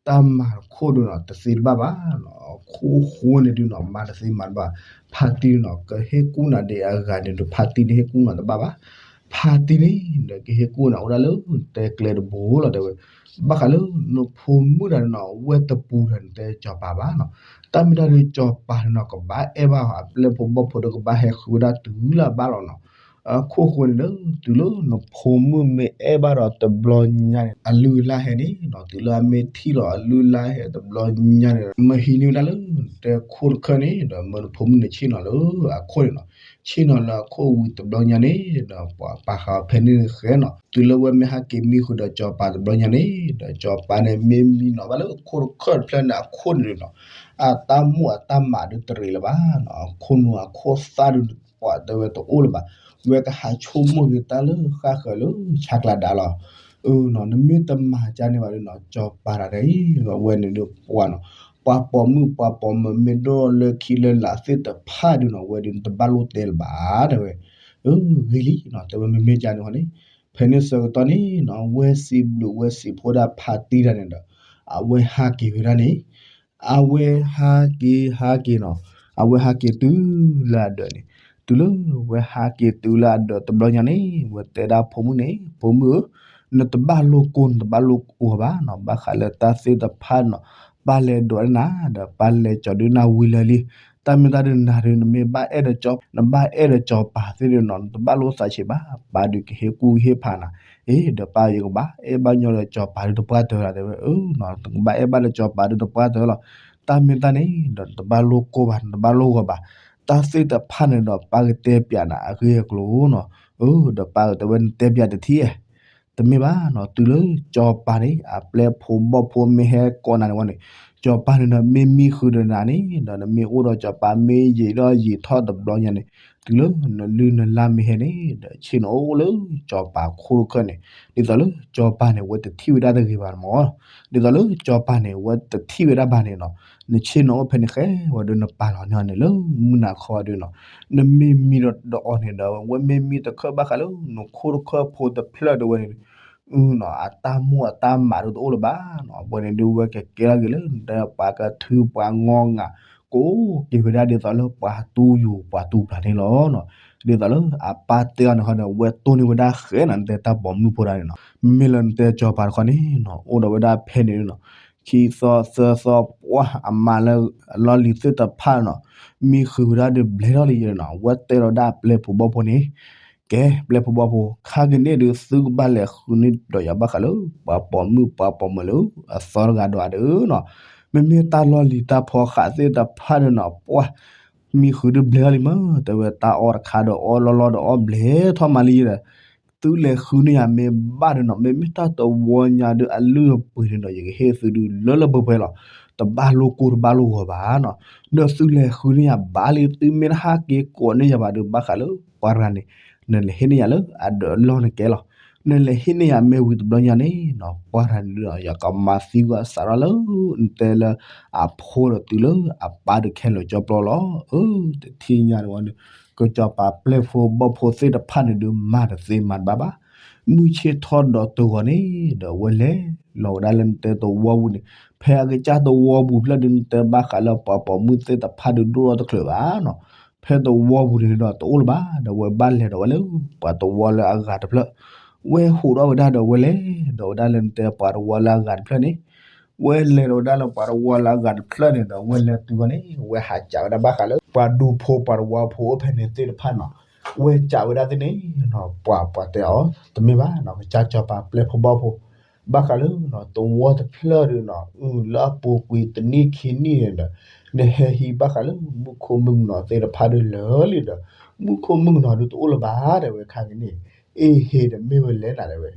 တၢ်မၤတခိၣ်ဒုးနီၤ တသ့တဘၣ်ဘၣ်နီၤ, ခိၣ်ဃိန့ၣ်ဒုးနီၤ မၤတသ့မၤတဘၣ်, ဖါတံၢ်နီၤ ကဟ့ၣ်ကူၣ်နၤဒံးအဂၤန့ၣ်ဒုး ဖါတံၢ်န့ၣ်ဟ့ၣ်ကူၣ်နၤတဘၣ်ဘၣ်, ဖါတံၢ်န့ၣ်ဒီးကဟ့ၣ်ကူၣ်နၤအိၣ်ဒၣ်လၢတဲကျဲတဘိလီၤတဲဝဲ, ဘၣ်ဃးလၢနဖိမုၣ်တၢ်န့ၣ်နီၤ ဝဲတပူၤတၢ်န့ၣ်တဲစီၤပၤဘၣ်နီၤ, တၢ်မ့ၢ်တၢ်ဒုးစီၤပၤန့ၣ်နီၤ ကဘၣ်အဲၣ်ဘၣ်အပျဲၢ်ဖိဘီၣ်ဖိဒီးကဘၣ်ဟဲဃုဝဲဒၣ်တုၤလၢအဘၣ်လီၤနီၤ, ခိၣ်ဃိန့ၣ်ဒီး တုၤလၢနဖိမုၣ်မ့ၢ်အဲၣ်ဘၣ်ဒီးတဘျီညါန့ၣ် အလုၢ်အလၢ်ဟဲန့ၣ်နီၤ တုၤလၢအမ့ၢ်ထံၣ်လီၤအလုၢ်အလၢ်ဟဲတဘျီညါန့ၣ် မ့ၢ်ဟံးန့ၢ်ဝဲဒၣ်လၢ တဲခိၣ်တခၢၣ်န့ၣ် ဒီးမၢနဖိမုၣ်န့ၣ်ဆ့ၣ်နီၤလၢအခိၣ်န့ၣ်နီၤ, ဆ့ၣ်နီၤလၢအခိၣ်ဝံၤတဘျီညါန့ၣ် ဒီးပှၤပာ်ဃာ်အီၤဖဲန့ၣ်ဃဲနီၤ, တုၤလၢဝဲမ့ၢ်ဟဲက့ၤမံဃုာ်ဒီးစီၤပၤတဘျီညါန့ၣ် ဒီးစီၤပၤန့ၣ်မ့ၢ်မံနီၤဘၣ်လၢခိၣ်တခၢၣ်တဖျၢၣ်န့ၣ်အခိၣ်န့ၣ်နီၤ, အတၢ်မိၣ်အတၢ်မးဒုးတရံးလၢၤဘၣ်နီၤ, အခိၣ်နူာ်အခိၣ်သၣ်ဒုးပှၤတဲဝဲတအိၣ်လၢၤဘၣ်, ဝဲကဟးဆိကမိၣ်က့ၤတၢ်လၢဃၣ်ဃၢၤလၢဆါကျးဒါလီၤ, အၢနီၤ နမ့ၢ်တမၤကါန့ၣ်ဘၣ်ဒုးနီၤ စီၤပၤတဂၤအံၤ အဝဲန့ၣ်ဒုးပှၤနီၤ, ပှၤပိာ်မုၣ်ပှၤပိာ်မၢၤမ့ၢ်ဒိၣ်လၢခံလၢလာ်သ့ၣ်တဖၣ်ဒုးနီၤ ဝဲဒုးနတဘၣ်လိၣ်တဲလၢၤဘၣ် တဲဝဲ, အဂ့ၤလံနီၤ တဲဝဲမ့မ့ၢ်ကန့ၣ်ဃီန့ၣ်, ဖဲန့ၣ်ဆၢကတီၢ်န့ၣ်နီၤ ဝဲစံးဘျုးဝဲစံးဖှိၣ်ဒၣ်ဖါတံၢ်တၢ်န့ၣ်ဒီး အဝဲဟးက့ၤဝဲဒၣ်န့ၣ် အဝဲဟးက့ၤဟးက့ၤနီၤ, အဝဲဟးက့ၤတုၤလၢအဒၢးန့ၣ်, တုၤလၢဝဲဟးက့ၤတုၤလၢအဒၢးတဘျီညါန့ၣ် ဝဲတဲဒၣ်ဖိမုၣ်န့ၣ် ဖိမုၣ်ဧၢ, နတဘၣ်လိၣ်ကိၢ်နတဘၣ်လိၣ်ဂီၤဘၣ်နီၤ, ဘၣ်ဃးလၢတၢ်သ့ၣ်တဖၣ်နီၤ, ပၢ်လဲၤဒိးန့ၢ်နၤ ဒီးပၢ်လဲၤကၠီၤဒုးနၤဝံၤလၢာ်လံ, တၢ်မ့ၢ်တၢ်ဒုးနၤဒုး နမ့ၢ်ဘၣ်အဲၣ်ဒီးကၠီၤ နဘၣ်အဲၣ်ဒီးကၠီၤပၤသ့ၣ်ဒုးနီၤ နတဘၣ်လိၣ်သးဆံးဘၣ်, ပၢ်ဒုးကဟ့ၣ်ကူၣ်ဟ့ၣ်ဖးနၤ, အ့ ဒီးပၢ်ယကဘၣ်အဲၣ်ဘၣ်ညီဒီးကၠီၤပၤဒုးတပှၢ်တၢၢ်လီၤ တဲဝဲ, အၢ နကဘၣ်အဲၣ်ဘၣ်ဒီးကၠီၤပၤဒုးတပှၢ်တၢၢ်လီၤ, တၢ်မ့ၢ်တၢ်န့ၣ်ဒီး နတဘၣ်လိၣ်ကိၢ်ဘၣ် နတဘၣ်လိၣ်ဂီၤဘၣ်, တၢ်သ့ၣ်တဖၣ်န့ၣ်ဒီး ပၢ်ကတဲပၠးနၤအဂ့ၢ်အကျိၤနီၤ, အၢ ဒီးပၢ်တဲဝဲ နတဲပၠးတထံၣ်ဧါ တမ့ၢ်ဘၣ်နီၤ, တုၤလၢကၠီၤပၤန့ၣ် အပျဲၢ်ဖိဘီၣ်ဖိမ့ၢ်ဟဲကိးနၤန့ၣ်ဝဲန့ၣ်, ကၠီၤပၤန့ၣ်ဒီး မ့ၢ်မံဃုာ်ဒီးနၤန့ၣ်ဒီး နမ့ၢ်အိၣ်ဒီးကၠီၤပၤမ့ၢ်ယံာ်ထီၣ်ယံာ်ထီၣ်တဘျီညါန့ၣ်, တုၤလၢနလုၢ်နလၢ်မ့ၢ်ဟဲန့ၣ်ဒီး ဆ့ၣ်နအိၣ်လၢကၠီၤပၤခိၣ်တခၢၣ်န့ၣ်, ဒ်သိးလၢကၠီၤပၤန့ၣ် ဝဲတထံၣ်ဝဲဒၣ်တဂ့ၤဘၣ်မၢ်, ဒ်သိးလၢကၠီၤပၤန့ၣ် ဝဲတထံၣ်ဝဲဒၣ်ဘၣ်န့ၣ်နီၤ, နဆ့ၣ်နအိၣ်ဖဲန့ၣ်ဃဲဝဲဒီး နပာ်လီၤန့ၢ်အီၤန့ၣ်လၢမုၢ်နၤခီဒုးနီၤ, နမ့ၢ်မံဒီးအီၤန့ၣ်ဒီး ဝဲမ့ၢ်မံတခၢၣ်ဘၣ်ဃးလၢ နခိၣ်တခၢၣ်ဖိတဖျၢၣ်ဒုးဝဲန့ၣ် အတၢ်မိၣ်အတၢ်မးဒုးတအိၣ်လၢၤဘၣ်နီၤ, အဝဲန့ၣ်ဒုး ဝဲကကဲထီၣ်က့ၤလၢ နတဲပှၤကထုပှၤငီငၤ ကအိၣ်က့ၤဝဲဒၣ်ဒ်သိးလၢပှၤတူယူၤပှၤတူပျၢ်န့ၣ်လီၤနီၤ, ဒ်သိးလၢအပၢ်တဲအီၤန့ၣ်ဃီဒီး ဝဲတိၢ်န့ၢ်ဝဲဒၣ်ဃဲနီၤ, နတဲတၢ်ပိာ်မုၣ်ဖိတၢ်န့ၣ်နီၤ, မ့ၢ်လၢနတဲကၠီၤပၤတခီန့ၣ်နီၤ အိၣ်ဒီးဝဲဒၣ်ဖဲန့ၣ်နီၤ, ခံသီသၢသီပှၢ်အမါလၢအလီၢ်လံၤသ့ၣ်တဖၣ်နီၤ, မံဃုာ်ဝဲဒၣ်ဒုးဘျဲထီၣ်လံယဲနီၤ, ဝဲတဲဒီးဝဲဒၣ်အပျဲၢ်ဖိဘီၣ်ဖိန့ၣ် ကဲ ပျဲၢ်ဖိဘီၣ်ဖိ ခါက့ၤန့ၣ်ဒုး သုကဘၣ်လဲၤဃုန့ၢ်ဒီးယၤဘၣ်ဃးလၢ ပှၤပိာ်မုၣ်ပှၤပိာ်မၢၤလၢအသီတဂၤဒီးအဒုးနီၤ, မ့မ့ၢ်တၢ်လီၢ်လံၤတၢ်ဖီဃးသ့ၣ်တဖၣ်န့ၣ်နီၤ ပှၢ် မံဃုာ်ဒုးဘျဲထီၣ်လံမး တဲဝဲ တၢ်အီၣ်တခါဒီးအီၣ်လီၤလီၤဒီးအီၣ်ဘျဲထီၣ်မးလံဒီး သုလဲၤဃုန့ၢ်ယၤမ့ၢ်ဘၣ်ဒုးနီၤ မ့မ့ၢ်တၢ်တဝီညါဒုးအလုၢ်အပှ့ၤန့ၣ်ဒီး ယကဟ့ၣ်သုဒုးလၢလၢပှဲၤပှဲၤလီၤ, တဘၣ်လိၣ်ကိၢ်တဘၣ်လိၣ်ဂီၤဘၣ်နီၤ, ဒီးသုလဲၤဃုန့ၢ်ယၤဘၣ်လံ သုမ့ၢ်တဟးက့ၤကိးန့ၢ်ယၤဘၣ်ဒုး ဘၣ်ဃးလၢပှၤတဂၤန့ၣ် နလဲၤဟ့ၣ်န့ၢ်ယၤလၢအဒၢးအလီၢ်န့ၣ်ကဲလီၤ, နလဲၤဟ့ၣ်န့ၢ်ယၤမ့ၢ်ဝံၤတဘျီညါန့ၣ်နီၤ ပှၤတဂၤန့ၣ်ဒုး ယကမၤသံကွၢ်စးထီၣ်လၢ နတဲလၢအဖိဒီးတုၤလၢအပၢ်ဒုးခဲလၢာ်ကၠီပျီလီၤ, အၢ တထံၣ်ညါန့ၣ်ဝဲဒုး ကစီၤပၤပျဲၢ်ဖိဘီၣ်ဖိသ့ၣ်တဖၣ်န့ၣ်ဒုး မၤတသ့မၤတဘၣ်ဘၣ်, မုၢ်ဆ့ၣ်ထီၣ်ဒီးတဂီၤန့ၣ်ဒီး ဝဲလဲၤလီၤဝဲဒၣ်လၢနတဲသဝီပူၤန့ၣ်, ဖဲအကစၢ်သဝီပူၤဖျၢၣ်ဒုး နတဲဘၣ်ဃးလၢပှၤပိာ်မုၣ်သ့ၣ်တဖၣ်ဒုးဒိၣ်ထီၣ်တချုးဘၣ်နီၤ, ဖဲသဝီပူၤန့ၣ်ဒီးတအိၣ်လၢၤဘၣ် ဒီးဝဲဘၣ်လဲၤဒီးဝဲလၢ ပှၤသဝီလၢအဂၤတဖျၢၣ်, ဝဲဟူးထီၣ်ဝဲဒၣ်ဒီးဝဲလဲၤဒီးဝဲဒၣ်လၢနတဲပှၤသဝီလၢအဂၤတဖျၢၣ်န့ၣ် ဝဲလဲၤဒီးဝဲဒၣ်လၢပှၤသဝီလၢအဂၤတဖျၢၣ်န့ၣ်ဒီး ဝဲလဲၤတုၤဝဲန့ၣ် ဝဲဟးကးဝဲဒၣ်ဘၣ်ဃးလၢ ပှၤဒူဖိပှၤသဝီဖိအိၣ်ဖဲန့ၣ်သ့ၣ်တဖၣ်နီၤ, ဝဲကးဝဲဒၣ်သ့ၣ်န့ၣ်နီၤ ပှၤပှၤတဲအီၤ တမ့ၢ်ဘၣ်နီၤ ကစၢ်ကစီၤပၤပျဲၢ်ဖိဘီၣ်ဖိ, ဘၣ်ဃးလၢနီၤ သဝီတဖျၢၣ်ဒုးနီၤ အု လၢအပူၤကွံာ်တနံၣ်ခံနံၣ်န့ၣ်ဒီး နဟဲဟံးဘၣ်ဃးလၢမူခိၣ်မုၣ်ကနီၤသ့ၣ်တဖၣ်ဒုးလၢာ်လံဒီး မူခိၣ်မုၣ်ကနီၤဒုးတအိၣ်လၢၤဘၣ် တဲဝဲခါကန့ၣ်, အ့ဟ့ၣ်ဒီးမ့ၢ်ဝဲလဲၣ်နၤတဲဝဲ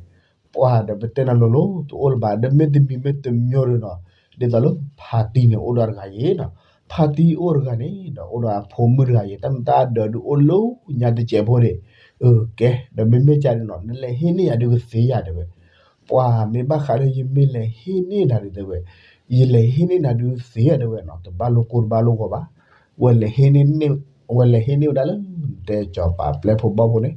ပှၤဒီးပတဲနၤလိၤလိၤ တအိၣ်လၢၤဘၣ် ဒီးမ့ၢ်တမံၤမ့ၢ်တမံၤဒုးနီၤ, ဒ်သိးလၢဖါတံၢ်န့ၣ်အိၣ်ဒီးတဂၤယဲနီၤ, ဖါတံၢ်အိၣ်တဂၤန့ၣ်ဒီး အိၣ်ဒီးအဖိမုၣ်တဂၤယဲ တၢ်မ့ၢ်တၢ်အဒၢးဒုးအိၣ်လၢညါတစဲးဖိန့ၣ်, အကဲ ဒီးမ့မ့ၢ်ကန့ၣ်နီၤ နလဲၤဟ့ၣ်န့ၢ်ယၤဒုးကသ့ယၤတဲဝဲ, ပှၤမ့ၢ်ဘၣ်ဃးလၢယမ့ၢ်လဲၤဟ့ၣ်န့ၢ်နၤဒုးတဲဝဲ, ယလဲၤဟ့ၣ်န့ၢ်နၤဒုးသ့ယၤတဲဝဲနီၤ တဘၣ်လိၣ်ကိၢ်တဘၣ်လိၣ်ဂီၤဘၣ်, ဝဲလဲၤဟ့ၣ်န့ၢ် ဝဲလဲၤဟ့ၣ်န့ၢ်ဝဲဒၣ်လၢ တဲကစီၤပၤပျဲၢ်ဖိဘီၣ်ဖိန့ၣ်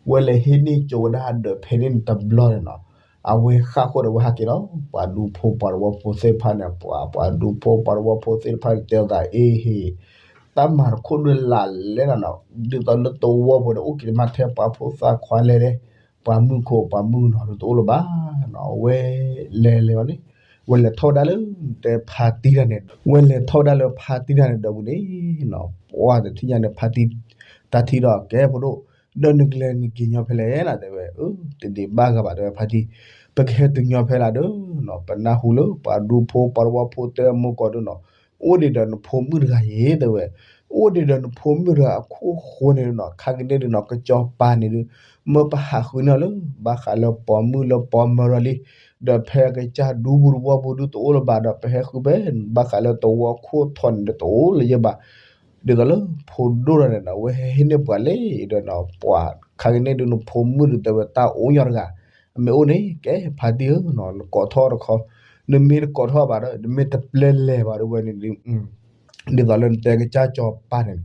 ဝဲလဲၤဟ့ၣ်န့ၢ်ကၠိဝဲဒၣ်အဒၢးဖဲန့ၣ်တဘျီန့ၣ်နီၤ, အဝဲဃၣ်ဃီဒီးဝဲဟးက့ၤလီၤ, ပှၤဒူဖိပှၤသဝီဖိသ့ၣ်တဖၣ်န့ၣ် ပှၤ ပှၤဒူဖိပှၤသဝီဖိသ့ၣ်တဖၣ်န့ၣ် တဲအသးအ့ဟ့ၣ်, တၢ်မၤတခိၣ်ဒုးလၢလဲၣ်နၤနီၤ, ဒ်သိးလၢသဝီပူၤန့ၣ် အိၣ်က့ၤမးထဲပှၤဖိသၣ်ခွါလဲၣ်လဲၣ်, ပှၤမုၣ်ခိၣ်ပှၤမုၣ်ကနီၤဒုးတအိၣ်လၢၤဘၣ်နီၤ, ဝဲလဲၤလဲၤဝဲန့ၣ် ဝဲလဲၤထီၣ်ဝဲဒၣ်လၢ တဲဖါတံၢ်တၢ်န့ၣ် ဝဲလဲၤထီၣ်ဝဲဒၣ်လၢဖါတံၢ်တၢ်န့ၣ်ဒီးပူၤန့ၣ်နီၤ, ပှၤတထံၣ်ညါန့ၣ် ဖါတံၢ် တၢ်ထံၣ်ဒီးကဲဖိဒိၣ်, ဒီးနကလဲၤနက့ၤညီဖဲလဲၣ်နၤတဲဝဲ, အၢ တဒံးဘၣ်ဂၤဘၣ်တဲဝဲဖါတံၢ်, ပကဟဲတုၤညီဖဲလၢဒုးနီၤ, ပနၢ်ဟူလၢပှၤဒူဖိပှၤသဝီဖိတဲအမိၢ်ကီၢ်ဒုးနီၤ, အိၣ်ဒံးဒီးနဖိမုၣ်တဂၤယဲတဲဝဲ, အိၣ်ဒံးဒီးနဖိမုၣ်တဂၤအခိၣ်ဃိန့ၣ်နီၤ, ခါကန့ၣ်ဒုးနီၤ ကစီၤပၤန့ၣ်ဒုး မၢပဟးဃုန့ၢ်အီၤလၢ ဘၣ်ဃးလၢပိာ်မုၣ်လၢပိာ်မၢၤလီၤလံ, ဒီးဖဲကစၢ်ဒူပူၤသဝီပူၤဒုးတအိၣ်လၢၤဘၣ်ဒီး ပဟဲဃုဖဲ ဘၣ်ဃးလၢသဝီခိၣ်ထီၣ်န့ၣ်ဒုးတအိၣ်လၢၤယဲဘၣ်, ဒ်သိးလၢဖိဒိၣ်တဂၤန့ၣ်ဒီး အဝဲဟဲဟ့ၣ်န့ၢ်ပှၤလၢဒီးနီၤ, ပှၤခါကန့ၣ်ဒုးနဖိမုၣ်ဒုးတဲဝဲတၢ်အိၣ်ညီတဂၤ, အမ့ၢ်အိၣ်န့ၣ် ကဲဖါတံၢ်ဧၢနီၤ နကိးထီၣ်တခီ, နမ့ၢ်တကိးထီၣ်ဘၣ်ဒီး နမ့ၢ်တပျဲလဲၤဘၣ်ဒီးဝဲန့ၣ်ဒုး ဒ်သိးလၢနတဲကစၢ်စီၤပၤန့ၣ်န့ၣ်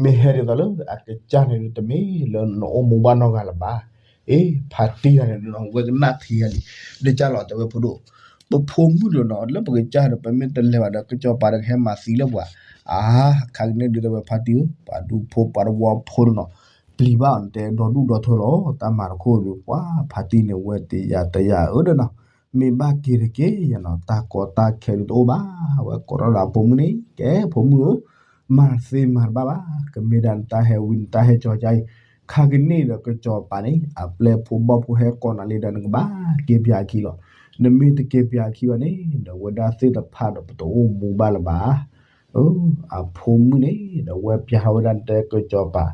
မ့ၢ်ဟဲဒ်သိးလၢအကစၢ်န့ၣ်ဒုး တမ့ၢ်လၢနအိၣ်မူဘၣ်နီတဂၤလၢၤဘၣ်. အ့ ဖါတံၢ်တဂၤန့ၣ်ဒုးနီၤ ဝဲကနၣ်ထံယၤလံ, ဒ်ကၢ်လီၤတဲဝဲဖိဒိၣ်, ပဖိမုၣ်ဒုးနီၤ လၢပကစၢ်ဒီး ပမ့ၢ်တလဲၤဘၣ်ဒီး ကစၢ်စီၤပၤဒီးကဟဲမၤသံလၢပှၤ, အါ ခါကန့ၣ်ဒုးတဲဝဲဖါတံၢ်ဧၢ ပှၤဒူဖိပှၤတဝီဖိဒုးနီၤ ပျံၤဘၣ်အီၤနတဲဒီဒူၣ်ဒီထၢလီၤ တၢ်မၤတခိၣ်ဒုး ပှၤဖါတံၢ်န့ၣ် ဝဲတယာ်တယာ်ဧၢဒီးနီၤ မ့ၢ်ဘၣ်က့ၤတက့ၢ်ယၤနီၤ တၢ်ကီတၢ်ခဲဒုးတအိၣ်ဘၣ်, ဝဲကိးထီၣ်ဒီးအဖိမုၣ်န့ၣ် ကဲဖိမုၣ်ဧၢ, မၤသ့မၤတဘၣ်ဘၣ်, ကမ့ၢ်ဒၣ်နတၢ်ဟဲဝံနတၢ်ဟဲကၠီၤကါအံၤ, ခါကန့ၣ်ဒီးကစီၤပၤန့ၣ် အပျဲၢ်ဖိဘီၣ်ဖိဟဲကိးနၤလံဒီး နကဘၣ်က့ၤပၠးအခံလီၤ. နမ့ၢ်တက့ၤပၠးအခံဘၣ်န့ၣ် ဒီးဝဲဒၣ်သ့ၣ်တဖၣ်ဒီးပတအိၣ်မူဘၣ်လၢၤဘၣ်. အဖိမုၣ်န့ၣ် ဒီးဝဲပၠးထီၣ်ဝဲဒၣ်နတဲကစီၤပၤ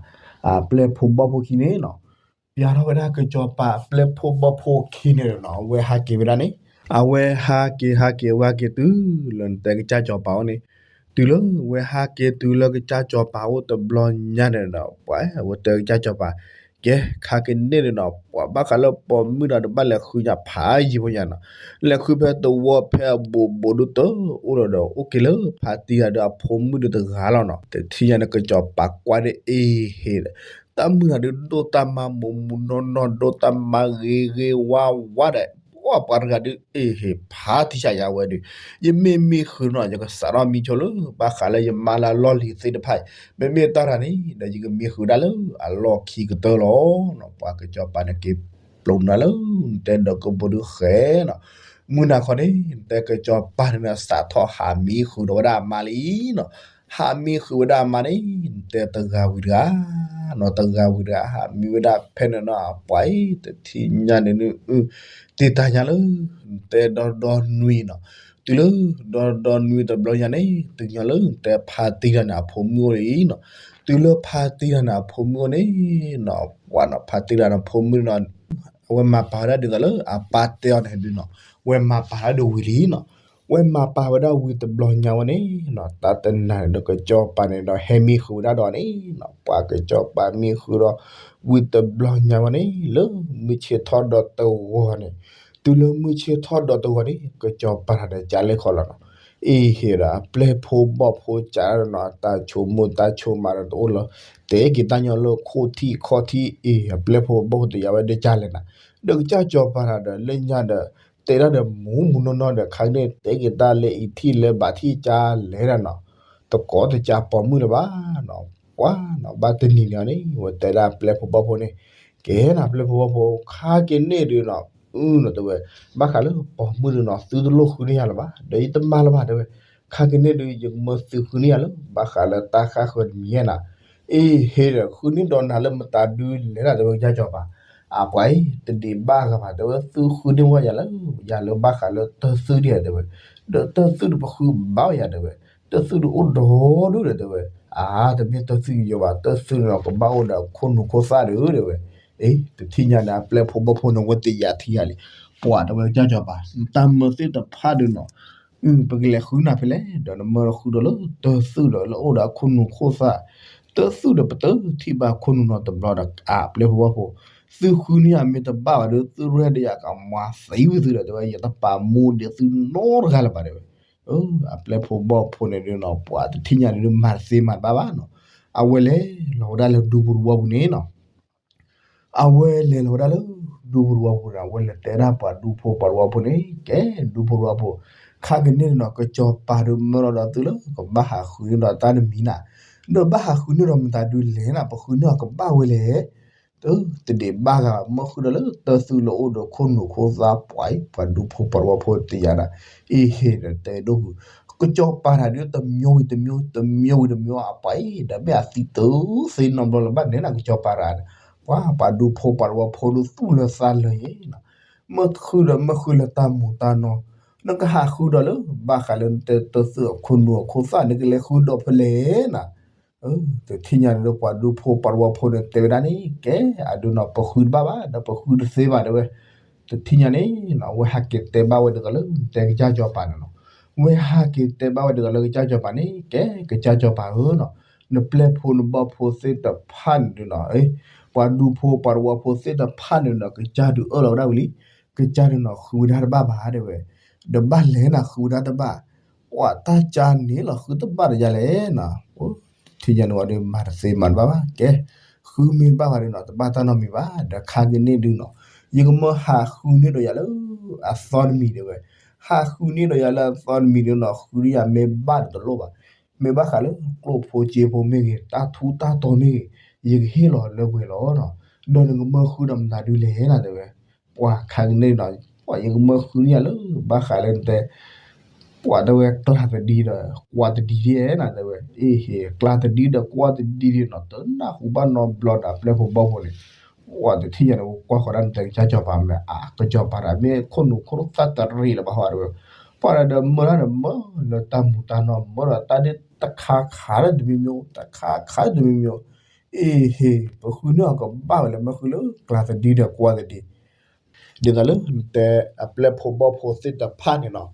အပျဲၢ်ဖိဘီၣ်ဖိခံန့ၣ်နီၤ ပၠးထီၣ်ဝဲဒၣ်ကစီၤပၤအပျဲၢ်ဖိဘီၣ်ဖိခံန့ၣ်နီၤ အဝဲဟးက့ၤဝဲဒၣ်န့ၣ်, အဝဲဟးက့ၤဟးက့ၤ အဝဲဟးက့ၤတုၤလၢနတဲကစၢ်စီၤပၤအိၣ်န့ၣ်, တုၤလၢဝဲဟးက့ၤတုၤလၢကစၢ်စီၤပၤအိၣ်တဘျီညါန့ၣ်ဒီး ပှၤဝဲတဲကစၢ်စီၤပၤ, ကဲ ခါကန့ၣ်န့ၣ်နီၤ ပှၤဘၣ်ဃးလၢပိာ်မုၣ်ဒီးတဘၣ်လဲၤဃုညါဖးယံာ်ဖိညါနီၤ, လဲၤဃုဖဲသဝီဖဲအဘူးဘူးဒုးတအိၣ်လီၤဒီး အိၣ်က့ၤလၢဖါတံၢ်တဂၤဒီးအဖိမုၣ်ဒုးတဂၤလီၤနီၤ, တထံၣ်ညါန့ၣ်ကစီၤပၤကွၢ်ဒီးအ့ဟ့ဒီး တၢ်မုၢ်တဂၤဒုးဒိၣ်တၢ်မါမူးမူးနီၢ်နီၢ် ဒိၣ်တၢ်မါဂ့ၤဂ့ၤဝါဝါဒီး ပှၤပှၤတဂၤဒုးအ့ဟ့ဖးထံဆးယၤဝဲဒုး, ယမ့ၢ်မံဃုာ်နီၤ ယကစးထီၣ်မံဆိလၢ ဘၣ်ဃးလၢယမါလၢအလီၢ်လံၤသ့ၣ်တဖၣ်အံၤ, မ့မ့ၢ်တၢ်တဂၤန့ၣ် ဒီးယကမံဃုာ်ဒၣ်လၢအလီၢ်ခံကတၢၢ်လီၤ. ပှၤကစီၤပၤန့ၣ်က့ၤပျိနၤလၢ နတဲဒီးကဘိဒုးဃဲနီၤ, မုၢ်နၤခီန့ၣ် နတဲကစီၤပၤန့ၣ် စးထီၣ်ဟးမံဃုာ်ဒီးဝဲဒၣ်အမါလံနီၤ ဟးမံဃုာ်ဝဲဒၣ်အမါန့ၣ် နတဲတဂၤဝံၤတဂၤနီၤ တဂၤဝံၤတဂၤ ဟးမံဝဲဒၣ်ဖဲန့ၣ်နီၤ အပှၤအံၤ တထံၣ်ညါန့ၣ်ဒုး တ့တၢ်ညါလၢ နတဲဒီဒီနွံနီၤ, တုၤလၢ ဒီဒီနွံတဘျီညါန့ၣ် တုၤညီလၢနတဲဖါတံၢ်တဂၤန့ၣ် အဖိမုၣ်အိၣ်လံနီၤ, တုၤလၢဖါတံၢ်တဂၤန့ၣ် အဖိမုၣ်အိၣ်န့ၣ်နီၤ ပှၤနီၤ ဖါတံၢ်တဂၤန့ၣ် အဖိမုၣ်နီၤ အဝဲမၤပာ်ဝဲဒၣ်ဒ်သိးလၢအပၢ်တဲအီၤန့ၣ်ဒုးနီၤ, ဝဲမၤပာ်ဒၣ်ဒုးဝံၤလံနီၤ, ဝဲမၤပာ်ဝဲဒၣ်ဝံၤတဘျီညါဝဲန့ၣ်နီၤ တၢ်တနၤန့ၣ်ဒီးကစီၤပၤန့ၣ်ဒီးဟဲမံဃုာ်ဝဲဒၣ်ဒီးန့ၣ်နီၤ ပှၤကစီၤပၤမံဃုာ်ဒီး ဝံၤတဘျီညါဝဲန့ၣ် လၢမုၢ်ဆ့ၣ်ထီၣ်ဒီးတဂီၤန့ၣ်, တုၤလၢမုၢ်ဆ့ၣ်ထီၣ်ဒီးတဂီၤန့ၣ် ကစီၤပၤတဂၤဒီးကးလဲၣ်ခီလီၤနီၤ, အ့ဟ့ဒီးအပျဲၢ်ဖိဘီၣ်ဖိကးဒၣ်နီၤ တၢ်ဆိကမိၣ်တၢ်ဆိကမးဒီးတအိၣ်လၢၤ, တဲက့ၤတၢ်ညီလၢခိၣ်ထံးခီၣ်ထံး အ့ အပျဲၢ်ဖိဘီၣ်ဖိတယာ်ဝဲဒၣ်ကလဲၣ်နၤ, ဒီးကစၢ်စီၤပၤတဂၤဒီးလၢညါဒီး တဲဒၣ်ဒီးမူးမူးနီၢ်နီၢ်ဒီး ခါကန့ၣ် တဲက့ၤတၢ်လၢအံၤထံၣ်လၢဘၣ်ထံၣ်ကလဲၣ်ဒၣ်နီၤ, တကိးတကးပိာ်မုၣ်လၢၤဘၣ်နီၤ, ပှၤနီၤ ဘၣ်တနံၤန့ၣ်န့ၣ် ဝဲတဲဒၣ်ပျဲၢ်ဖိဘီၣ်ဖိန့ၣ်, ကဲနၤပျဲၢ်ဖိဘီၣ်ဖိ ခါက့ၤန့ၣ်ဒုးနီၤ, အုနီၤတဲဝဲ, ဘၣ်ဃးလၢပိာ်မုၣ်ဒုးနီၤ သုတလိၣ်ဃုန့ၢ်ယၤလၢၤဘၣ်, ဒီးယတမၤလၢၤဘၣ်တဲဝဲ, ခါက့ၤန့ၣ်ဒုး ယကမၢသုဃုန့ၢ်ယၤလၢ ဘၣ်ဃးလၢတၢ်ဃၣ်ဃၢၤတမံၤယဲၢ်နၤ, အ့ဟ့ဒီး ဃုန့ၢ်ဒီးနၤလၢမတၤဒုးလဲၣ်နၤတဲဝဲကစၢ်စီၤပၤ, အပှၤအံၤ တဒံးဘၣ်ဂၤဘၣ်တဲဝဲ သုဃုန့ၢ်ဝဲယၤလၢ ယၤလၢဘၣ်ဃးလၢတၢ်သုတယၤတဲဝဲ, ဒီးတၢ်သုတပဃုဘၣ်ယၤတဲဝဲ, တၢ်သုတအိၣ်ဒီဒူၣ်ဒီးတဲဝဲ, အါ တမ့ၢ်တၢ်သုယိယိဘၣ် တၢ်သုန့ၣ်ဒီးကဘၣ်အိၣ်ဒီးခိၣ်နူာ်ခိၣ်သၣ်ဒုးတဲဝဲ, အ့ တထံၣ်ညါန့ၣ် အပျဲၢ်ဖိဘီၣ်ဖိန့ၣ် ဝဲတယာ်ထံယၤလံ, ပှၤတဲဝဲကစၢ်စီၤပၤ နတၢ်မၢသ့ၣ်တဖၣ်ဒုးနီၤ ပကလဲၤဃုနၤဖဲလဲၣ် ဒီးနမၢဃုဒီးလၢတၢ်သုဒီးလၢအိၣ်ဒီးအခိၣ်နူာ်ခိၣ်သၣ်, တၢ်သုဒီးပတထံၣ်ဘၣ်ခိၣ်နူာ်နီတဘျီဒီး အပျဲၢ်ဖိဘီၣ်ဖိ, သုဃုန့ၢ်ယၤမ့ၢ်တဘၣ်ဘၣ်ဒီး သုရဲၣ်ဒီးယၤကမၤသံဝံၤသုဒီးတဲဝဲ ယတပာ်မူဒံးသုနီတဂၤလၢၤဘၣ်တဲဝဲ, အပျဲၢ်ဖိဘီၣ်ဖိန့ၣ်ဒုးနီၤ ပှၤတထံၣ်ညါန့ၣ်ဒုး မၤတသ့မၤတဘၣ်ဘၣ်နီၤ, အဝဲလဲၤလီၤဝဲဒၣ်လၢဒူပူၤတဝီပူၤန့ၣ်နီၤ အဝဲလဲၤလီၤဝဲဒၣ်လၢ ဒူဖိတဝီဖိန့ၣ် အဝဲလဲၤတဲဒၣ်ပှၤဒူဖိပှၤတဝီဖိန့ၣ် ကဲဒူဖိတဝီဖိ, ခါကန့ၣ်နီၤ ကစီၤပၤဒုးမၢလီၤဒီးသုလၢ ကဘၣ်ဟးဃုန့ၢ်ဒီးတၢ်တမံၤနၤ, ဒီးဘၣ်ဟးဃုန့ၢ်ဒီးမတၤဒုးလဲၣ်နၤ ပဃုန့ၢ်အီၤကဘၣ်ဝဲလဲၣ်, တဒံးဘၣ်ဂၤ မၢဃုာ်ဒီးလၢတၢ်သုလၢအိၣ်ဒီးခိၣ်နူာ်ခိၣ်သၣ်ပှၤအံၤ ပှၤဒူဖိပှၤတဝီဖိတယာ်ဒီး အ့ဟ့ၣ်ဒီးတဲဒိၣ်ပူၤ, ကစီၤပၤတၢ်ဒုးတမျိုးဝံၤတမျိုး တမျိုးဝံၤတမျိုး အပှၤအံၤ ဒီးမ့ၢ်အသံတသ့နီတဘျီလၢၤဘၣ်န့ၣ်နၤ ကစီၤပၤတၢ်ဒီး ပှၤပှၤဒူဖိပှၤတဝီဖိဒုးသူၣ်လၢသးလၢယဲၢ်နီၤ, မၢဃုာ်ဒီးမၢဃုာ်လၢတၢ်မူးတၢ်နီၢ်, နကဟးဃုာ်ဒီးလၢ ဘၣ်ဃးလၢနတဲတၢ်သုအခိၣ်နူာ်အခိၣ်သၣ် နကလဲၤဃုာ်ဒီးဖဲလဲၣ်နၤ တထံၣ်ညါန့ၣ်ဒီးပှၤဒူဖိပှၤတဝီဖိန့ၣ်တဲဝဲဒၣ်န့ၣ် ကဲအဒုးနီၤ ပဃုတဘၣ်ဘၣ် ဒီးပဃုတသ့ဘၣ်တဲဝဲ, တထံၣ်ညါန့ၣ်နီၤ အဝဲဟဲက့ၤတဲဘၣ်ဝဲဒ်သိးလၢတဲကစၢ်စီၤပၤန့ၣ်နီၤ, ဝဲဟဲက့ၤတဲဘၣ်ဝဲဒ်သိးလၢကစၢ်စီၤပၤန့ၣ် ကဲကစၢ်စီၤပၤဧၢနီၤ, နပျဲၢ်ဖိနဘီၣ်ဖိသ့ၣ်တဖၣ်န့ၣ်ဒုးနီၤ ပှၤဒူဖိပှၤတဝီဖိသ့ၣ်တဖၣ်န့ၣ်နီၤ ကစၢ်ဒုးအၢၣ်လီၤဝဲဒၣ်ဝံၤလံ, ကစၢ်န့ၣ်နီၤ ဃုဝဲဒၣ်တဘၣ်ဘၣ်တဲဝဲ, ဒီးဘၣ်လဲၤနၤ ဃုဝဲဒၣ်တဘၣ်, ပှၤတၢ်ကၢန့ၣ်လီၤ ဃုတဘၣ်တယါလဲၣ်နီၤ, ထံၣ်ညါန့ၣ်ဝံၤဒီး မၤတသ့မၤတဘၣ်ဘၣ်, ကဲ, ဃုမ့ၢ်တဘၣ်ဘၣ်ဒီးနီၤ တဘၣ်တၢ်နီတမံၤဘၣ်, ဒီးခါကန့ၣ်ဒုးနီၤ, ယကမၢဟးဃုန့ၢ်ဒီးယၤလၢအသီတမံၤဒဲဝဲ, ဟးဃုန့ၢ်ဒီးယၤလၢအသီတမံၤဒုးနီၤ ဃုဒ်ယၤမ့ၢ်ဘၣ်ဒီးတလိၣ်ဘၣ်, မ့ၢ်ဘၣ်ဃးလၢကျိၣ်ဖိစ့ဖိမ့ၢ်ဂ့ၤ တၢ်ထူတၢ်တီၤမ့ၢ်ဂ့ၤ, ယကဟ့ၣ်လီၤလၢပှဲၤလီၤနီၤ, ဒီးနကမၢဃုဒီးမတၤဒုလဲၣ်နၤတဲဝဲ, ပှၤခါကန့ၣ်နီၤ, ပှၤယကမၢဃုန့ၢ်ယၤလၢ ဘၣ်ဃးလၢနတဲ ပှၤတဲဝဲကျးသဒံဒီးကွၢ်သဒံဒ်နၤတဲဝဲ, အ့ဟ့ၣ် ကျးသဒံဒီးကွၢ်သဒံဒ်နီၤ တနၢ်ဟူဘၣ်နီတဘျီဒီး အပျဲၢ်ဖိဘီၣ်ဖိန့ၣ်, ပှၤတထံၣ်ညါန့ၣ် ကွၢ်ဃီၤဒၣ်နတဲကစၢ်စီၤပၤမ့ၢ်အါ ကစီၤပၤတၢ်မ့ၢ်ခိၣ်နူာ်ခိၣ်သၣ်တရံးလၢၤဘၣ်ဟီတဲဝဲ, ပှၤဒီးမၢဒၣ်ဒီးမၢလၢတၢ်မူတၢ်နီၢ် မၢဒီးတၢ်ဒ်တခါခါလၢတမံၤမံၤ တခါခါလၢတမံၤမံၤ, အ့ဟ့ၣ် ပဃုန့ၢ်အီၤကဘၣ်ဝဲလၢမၢဃုလၢကျးသဒံဒီးကွၢ်သဒံ ဒ်သိးလၢနတဲ အပျဲၢ်ဖိဘီၣ်ဖိသ့ၣ်တဖၣ်န့ၣ်နီၤ,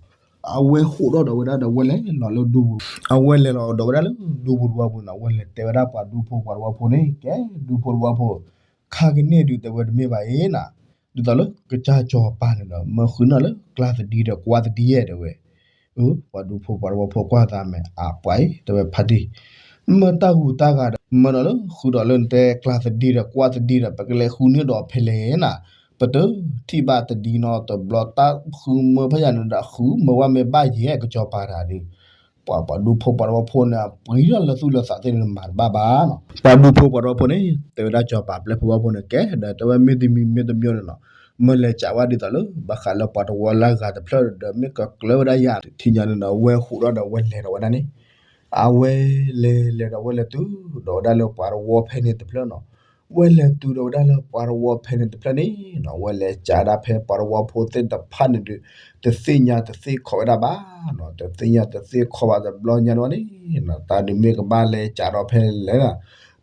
အဝဲဟူးထီၣ်ဒီးဝဲဒၣ်ဒီးဝဲလဲၤလီၤလၢဒူပူၤ, အဝဲလဲၤလီၤဒီးဝဲဒၣ်လၢဒူပူၤတဝီပူၤန့ၣ် အဝဲလဲၤတဲဝဲဒၣ်ပှၤဒူဖိပှၤတဝီဖိန့ၣ် ကဲဒူဖိတဝီဖိ, ခါကန့ၣ်ဒုးတဲဝဲတမ့ၢ်ဘၣ်အံၤနၤ, ဒ်သိးလၢကစၢ်စီၤပၤန့ၣ်ဒီး မၢဃုန့ၢ်လၢကျးသဒံဒီးကွၢ်သဒံယဲၢ်တဲဝဲ ပှၤဒူဖိပှၤတဝီဖိကွၢ်သးမဲာ် အပှၤအံၤ တဲဝဲဖါတံၢ်, မၢတၢ်ဂုၤတၢ်ဂၤဒီး မၢဒီးလၢဃုဒီးလၢနတဲကျးသဒံဒီးကွၢ်သဒံဒီး ပကလဲၤဃုန့ၢ်ဒီးဖဲလဲၣ်နၤ, ပတထံၣ်ဘၣ်သဒံနီတဘျီ တၢ်ဃုမၢဖဲယၤန့ၣ်ဒီး ဃုမၢဝဲမ့ၢ်ဘၣ်ယဲၢ်ကစီၤပၤတၢ်ဒုး ပှၤပှၤဒူဖိပှၤတဝီဖိန့ၣ် ပှံၤထီၣ်လၢသူၣ်လၢသးသ့ၣ်န့ၣ်မၤတဘၣ်ဘၣ်နီၤ, ပှၤဒူဖိပှၤတဝီဖိန့ၣ် တဲဝဲဒၣ်စီၤပၤပျဲၢ်ဖိဘီၣ်ဖိန့ၣ် ကဲဒီးတဲဝဲမ့ၢ်တမံၤမ့ၢ်တမံၤန့ၣ်နီၤ, မၢလဲၤကးဝဲဒ်သိးလၢ ဘၣ်ဃးလၢပှၤတဝီလၢအဂၤတဖျၢၣ်ဒီး မ့ၢ်ကကျၢၤဝဲဒၣ်ယၤ ထံၣ်ညါန့ၣ်ဒီး အဝဲဟူးထီၣ်ဒီးအဝဲလဲၤဒီးဝဲဒၣ်န့ၣ်, အဝဲလဲၤလဲၤဒီးအဝဲလဲၤတုၤဒီးဝဲဒၣ်လၢပှၤတဝီဖဲန့ၣ်တဖျၢၣ်နီၤ, ဝဲလဲၤတုၤဒီးဝဲဒၣ်လၢပှၤတဝီဖဲန့ၣ်တဖျၢၣ်န့ၣ်နီၤ ဝဲလဲၤကးဒၣ်ဖဲပှၤတဝီဖိသ့ၣ်တဖၣ်န့ၣ်ဒုး တသ့ၣ်ညါတသ့ၣ်ခီၣ်ဝဲဒၣ်ဘၣ်နီၤ, တသ့ၣ်ညါတသ့ၣ်ခီၣ်ဘၣ်တဘျီညါန့ၣ်ဝဲန့ၣ်နီၤ, တၢ်ဒုးမ့ၢ်ကဘၣ်လဲၤကးဒီးဖဲလဲၣ်နီၤ,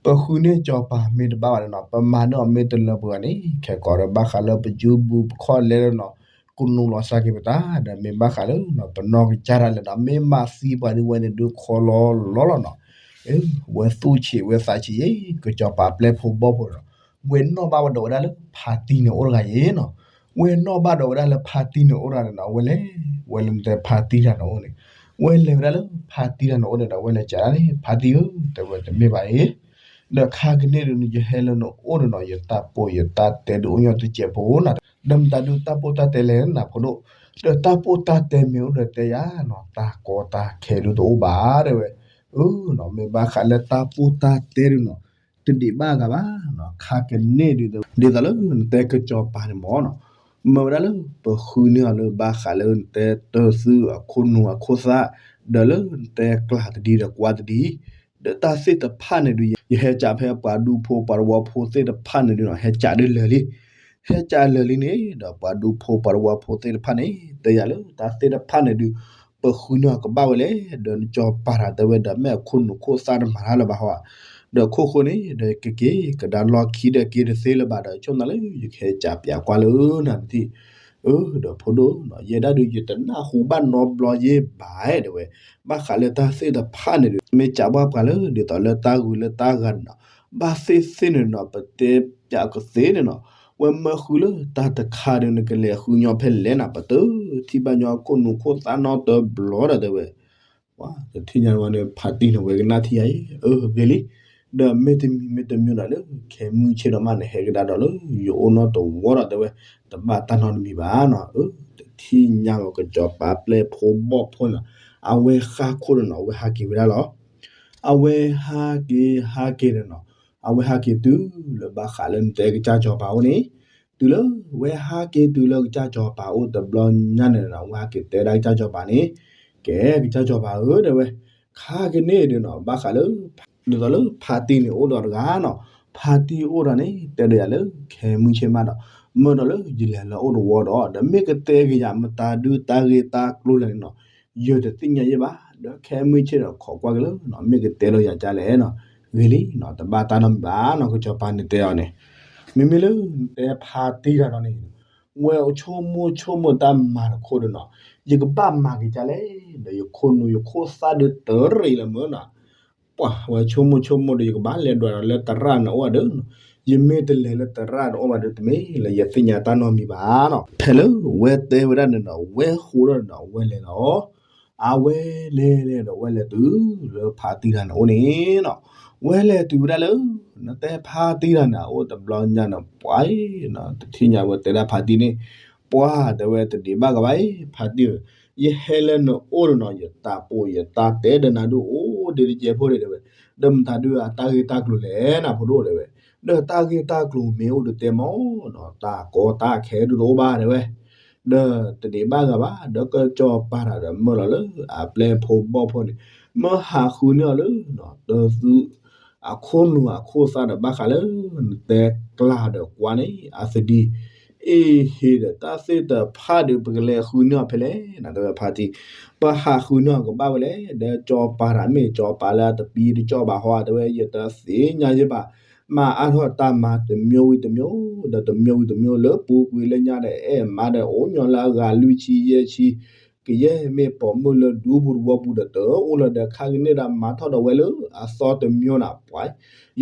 ပဃုန့ၢ်စီၤပၤမ့ၢ်တဘၣ်ဘၣ်န့ၣ်နီၤ ပမၤန့ၢ်အီၤမ့ၢ်တလၢပှဲၤဘၣ်န့ၣ် ခဲကိာ်ဒီးဘၣ်ဃးလၢပယူၤဘူးပခီၣ်လဲၣ်လီၤနီၤ, ကနူးလီၤစၢ်က့ၤပတၢ် ဒီးမ့ၢ်ဘၣ်ဃးလၢ ပနီၢ်ကစၢ်ဒၣ်လဲာ်ဒီး မ့ၢ်မၤသံပှၤဒုးဝဲန့ၣ်ဒုးခီလီၤလီၤလီၤနီၤ, ဝဲသူၣ်ဆံးဝဲသးဆံးယဲ ကစီၤပၤပျဲၢ်ဖိဘီၣ်ဖိဒီး ဝဲနီၣ်ဘၣ်ဝဲဒီးဝဲဒၣ်လၢဖါတံၢ်န့ၣ်အိၣ်တဂၤယဲနီၤ, ဝဲနီၣ်ဘၣ်ဒီးဝဲဒၣ်လၢဖါတံၢ်န့ၣ်အိၣ်တဂၤန့ၣ်နီၤ ဝဲလဲၤ ဝဲလဲၤနတဲဖါတံၢ်တၢ်န့ၣ်အိၣ်န့ၣ်, ဝဲလဲၤဝဲဒၣ်လၢဖါတံၢ်တၢ်န့ၣ်အိၣ်န့ၣ်ဒီး ဝဲလဲၤကးဒၣ်န့ၣ် ဖါတံၢ်ဧၢ တဲဝဲတမ့ၢ်ဘၣ်အံၤ ဒီးခါကန့ၣ်ဒုး ယဟဲလၢနအိၣ်န့ၣ်နီၤ ယတၢ်ပိာ်ယတၢ်တဲဒုးအိၣ်ညီတစဲးဖိနီၤ, ဒီးမတၤဒုးတၢ်ပိာ်တၢ်တဲလဲၣ်နဖိဒိၣ်, ဒီးတၢ်ပိာ်တၢ်တဲမ့ၢ်အိၣ်ဒီးတဲယၤနီၤ တၢ်ကီတၢ်ခဲဒုးတအိၣ်ဘၣ်တဲဝဲ, အၢနီၤ မ့ၢ်ဘၣ်ဃးလၢတၢ်ပိာ်တၢ်တဲဒုးနီၤ တဒံးဘၣ်ဂၤဘၣ်နီၤ, ခါကန့ၣ်ဒုး ဒ်သိးလၢနတဲကစီၤပၤန့ၣ်မ့ၢ်နီၤ, မၢဝဲဒၣ်လၢပဃုန့ၢ်အီၤလၢဘၣ်ဃးလၢနတဲတၢ်သုအခိၣ်နူာ်အခိၣ်သၣ်, ဒီးလၢနတဲကျးသဒံဒီးကွၢ်သဒံ ဒီးတၢ်သ့ၣ်တဖၣ်န့ၣ်ဒုး ယဟဲကးဖဲပှၤဒူဖိပှၤတဝီဖိသ့ၣ်တဖၣ်န့ၣ်ဒုးနီၤ ဟဲကးဒုးလၢာ်လံ, ဟဲကးလၢာ်လံန့ၣ် ဒီးပှၤဒူဖိပှၤတဝီဖိသ့ၣ်တဖၣ်န့ၣ် တဲယၤလၢတၢ်သ့ၣ်တဖၣ်န့ၣ်ဒုး ပဃုန့ၢ်အီၤကဘၣ်ဝဲလဲၣ်, ဒီးနစီၤပၤတၢ်တဲဝဲဒီး မ့ၢ်အခိၣ်နူာ်ခိၣ်သၣ်တမၤတၢ်လၢၤဘၣ်ဟီ, ဒီးခိၣ်ဃိန့ၣ် ဒီးကက့ၤကဒါလီၢ်ခံဒီးက့ၤတသ့လၢၤဘၣ်ဒီး ဆိကမိၣ်လၢယကဟဲကးပၠးကွၢ်လၢနၤနထံၣ် အၢ ဒီးဖိဒိၣ်နီၤ ယဲဒၣ်ဒုးယတနၢ်ဟူဘၣ်နီတဘျီယဲဘၣ်တဲဝဲ, ဘၣ်ဃးလၢတၢ်သ့ၣ်တဖၣ်န့ၣ်ဒုး မ့ၢ်ကးဘၣ်ပှၤလၢဒ်သိးလၢတၢ်ဂုၤလၢတၢ်ဂၤန့ၣ်နီၤ, ဘၣ်သ့ၣ်သ့ၣ်န့ၣ်နီၤ ပတဲပၠးကသ့န့ၣ်နီၤ, ဝဲမၢဃုလၢတၢ်တခါဒုး နကလဲၤဃုညီဖဲလဲၣ်နၤ ပတထံၣ်ဘၣ်ညီခိၣ်နူာ်ခိၣ်သၣ်နီတဘျီဒီးတဲဝဲ တထံၣ်ညါန့ၣ် ဖါတံၢ်န့ၣ်ဝဲကနၣ်ထံယါအံၤ အၢ ဂ့ၤလံ, ဒီးမ့တမံၤမ့တမံၤဒီးလၢ ခဲမုၢ်ဆ့ၣ်ဒီးမးန့ၣ် ဟဲကဒါဒီးလၢယအိၣ်နီတဝီဒီးတဲဝဲ, တဘၣ်တၢ်နီတမံၤဘၣ်နီၤ, အၢ တထံၣ်ညါဝဲကစီၤပၤပျဲၢ်ဖိဘီၣ်ဖိန့ၣ်, အဝဲဃၣ်ခိၣ်န့ၣ်နီၤ အဝဲဟးက့ၤဝဲဒၣ်လီၤ, အဝဲဟးက့ၤဟးက့ၤန့ၣ်နီၤ, အဝဲဟးက့ၤတုၤလၢဘၣ်ဃးလၢနတဲကစၢ်စီၤပၤအိၣ်န့ၣ်, တုၤလၢဝဲဟးက့ၤတုၤလၢကစၢ်စီၤပၤအိၣ်တဘျီညါန့ၣ်နီၤ အဝဲဟးက့ၤတဲဒၣ်ကစၢ်စီၤပၤန့ၣ်, ကဲကစၢ်စီၤပၤဧၢ တဲဝဲ, ခါကန့ၣ်ဒုးနီၤ ဘၣ်ဃးလၢ ဒ်သိးလၢဖါတံၢ်န့ၣ်အိၣ်ဒီးတဂၤနီၤ, ဖါတံၢ်အိၣ်ဒီးန့ၣ် တဲဒီးယၤလၢ ခဲမုၢ်ဆ့ၣ်မးဒီး မၢဒီးလၢယလဲၤလၢအအိၣ်တဝီဒီး ဒီးမ့ၢ်ကတဲက့ၤယၤမတၤဒုးတၢ်ဂ့ၢ်တၢ်ကျိၤလဲၣ်န့ၣ်နီၤ, ယတသ့ၣ်ညါယဲဘၣ်, ဒီးခဲမုၢ်ဆ့ၣ်ဒီးခိးကွၢ်က့ၤလၢ မ့ၢ်ကတဲဒီးယၤဒ်လဲၣ်နီၤ, ဂ့ၤလံနီၤ တဘၣ်တၢ်နီတမံၤဘၣ်နီၤ ကစီၤပၤန့ၣ်တဲအီၤန့ၣ်, မ့မ့ၢ်လၢနတဲဖါတံၢ်တၢ်နီၤန့ၣ် ဝဲဆိကမိၣ်ဆိကမိၣ်တၢ်မၤတခိၣ်ဒီးနီၤ, ယကဘၣ်မၤက့ၤဒ်လဲၣ်, ဒီးယခိၣ်နူာ်ယခိၣ်သၣ်ဒုးတရံးလၢၤမၢနီၤ, ပှၤဝဲဆိကမိၣ်ဆိကမိၣ်ဒီး ယကဘၣ်လဲၤဒွးဒီးလၢသရၣ်န့ၣ်အိၣ်ဒီးနီၤ, ယမ့ၢ်တလဲၤလၢသရၣ်တအိၣ်ဘၣ်ဒီး တမ့ၢ်လၢယသ့ၣ်ညါတၢ်နီတမံၤဘၣ်နီၤ. ဖဲလၢဝဲတဲဝဲဒၣ်န့ၣ်ဒီး ဝဲဃိးဒီးဒီးဝဲလဲၤလီၤ. အဝဲလဲၤလဲၤဒီးဝဲလဲၤတုၤလၢဖါတံၢ်တဂၤန့ၣ်အအိၣ်န့ၣ်နီၤ. ဝဲလဲၤတုၤဝဲဒၣ်လၢ နတဲဖါတံၢ်တဂၤန့ၣ် အအိၣ်တဘျီညါန့ၣ် ပှၤ တထံၣ်ညါဝဲတဲဒၣ်ဖါတံၢ်န့ၣ် ပှၤတဲဝဲတဒံးဘၣ်ဂၤဘၣ်အံၤ ဖါတံၢ်ဧၢ, ယဟဲလၢနအိၣ်န့ၣ်နီၤ ယတၢ်ပီးယတၢ်တဲဒီးနၤဒုးအိၣ်ဒံးတကဲဖိန့ၣ်တဲဝဲ, ဒီးမတၤဒုးအတၢ်ဂ့ၢ်တၢ်ကျိၤလဲၣ်နၤဖိဒိၣ်တဲဝဲ, ဒီးတၢ်ဂ့ၢ်တၢ်ကျိၤမ့ၢ်အိၣ်ဒုးတဲမီၤနီၤ တၢ်ကီတၢ်ခဲဒုးတအိၣ်ဘၣ်တဲဝဲ ဒီးတဒံးဘၣ်ဂၤဘၣ် ဒီးကစီၤပၤတဂၤဒီးမၢလီၤလၢအပျဲၢ်ဖိဘီၣ်ဖိန့ၣ် မၢဟးဃုန့ၢ်အီၤလၢ တၢ်သူ အခိၣ်နူာ်အခိၣ်သၣ်ဒီးဘၣ်ဃးလၢ နတဲကျါဒီးကွၢ်န့ၣ် အသဒံ အ့ၣ်ဟ့ဒီး တၢ်သ့ၣ်တဖၣ်ဒီး ပကလဲၤဃုန့ၢ်အီၤဖဲလဲၣ်နၤတဲဝဲဖါတံၢ်, ပဟးဃုန့ၢ်အီၤကဘၣ်ဝဲလဲၣ် ဒီးကစီၤပၤတဂၤမ့ၢ်ကစီၤပၤလၢအတပံတကၠီၣ်ဘၣ်ဟီတဲဝဲ ယတသ့ၣ်ညါယဲဘၣ် မၤအါထီၣ်တၢ်မၤတမျိုးဝံၤတမျိုး ဒီးတမျိုးဝံၤတမျိုးလၢပူၤကွံာ်လၢညါဒီး အဲၣ်မါဒီးအိၣ်ညီလၢအဂၤလွံၢ်ဆံယဲၢ်ဆံ ကယဲၢ်မ့ၢ်ပိာ်မုၣ်လၢဒူပူၤတဝီပူၤဒီးတအိၣ်လၢၤဒီး ခါကန့ၣ်ဒီးမၤထီၣ်ဒီးဝဲလၢအသီတမျိုးနၤပှၤ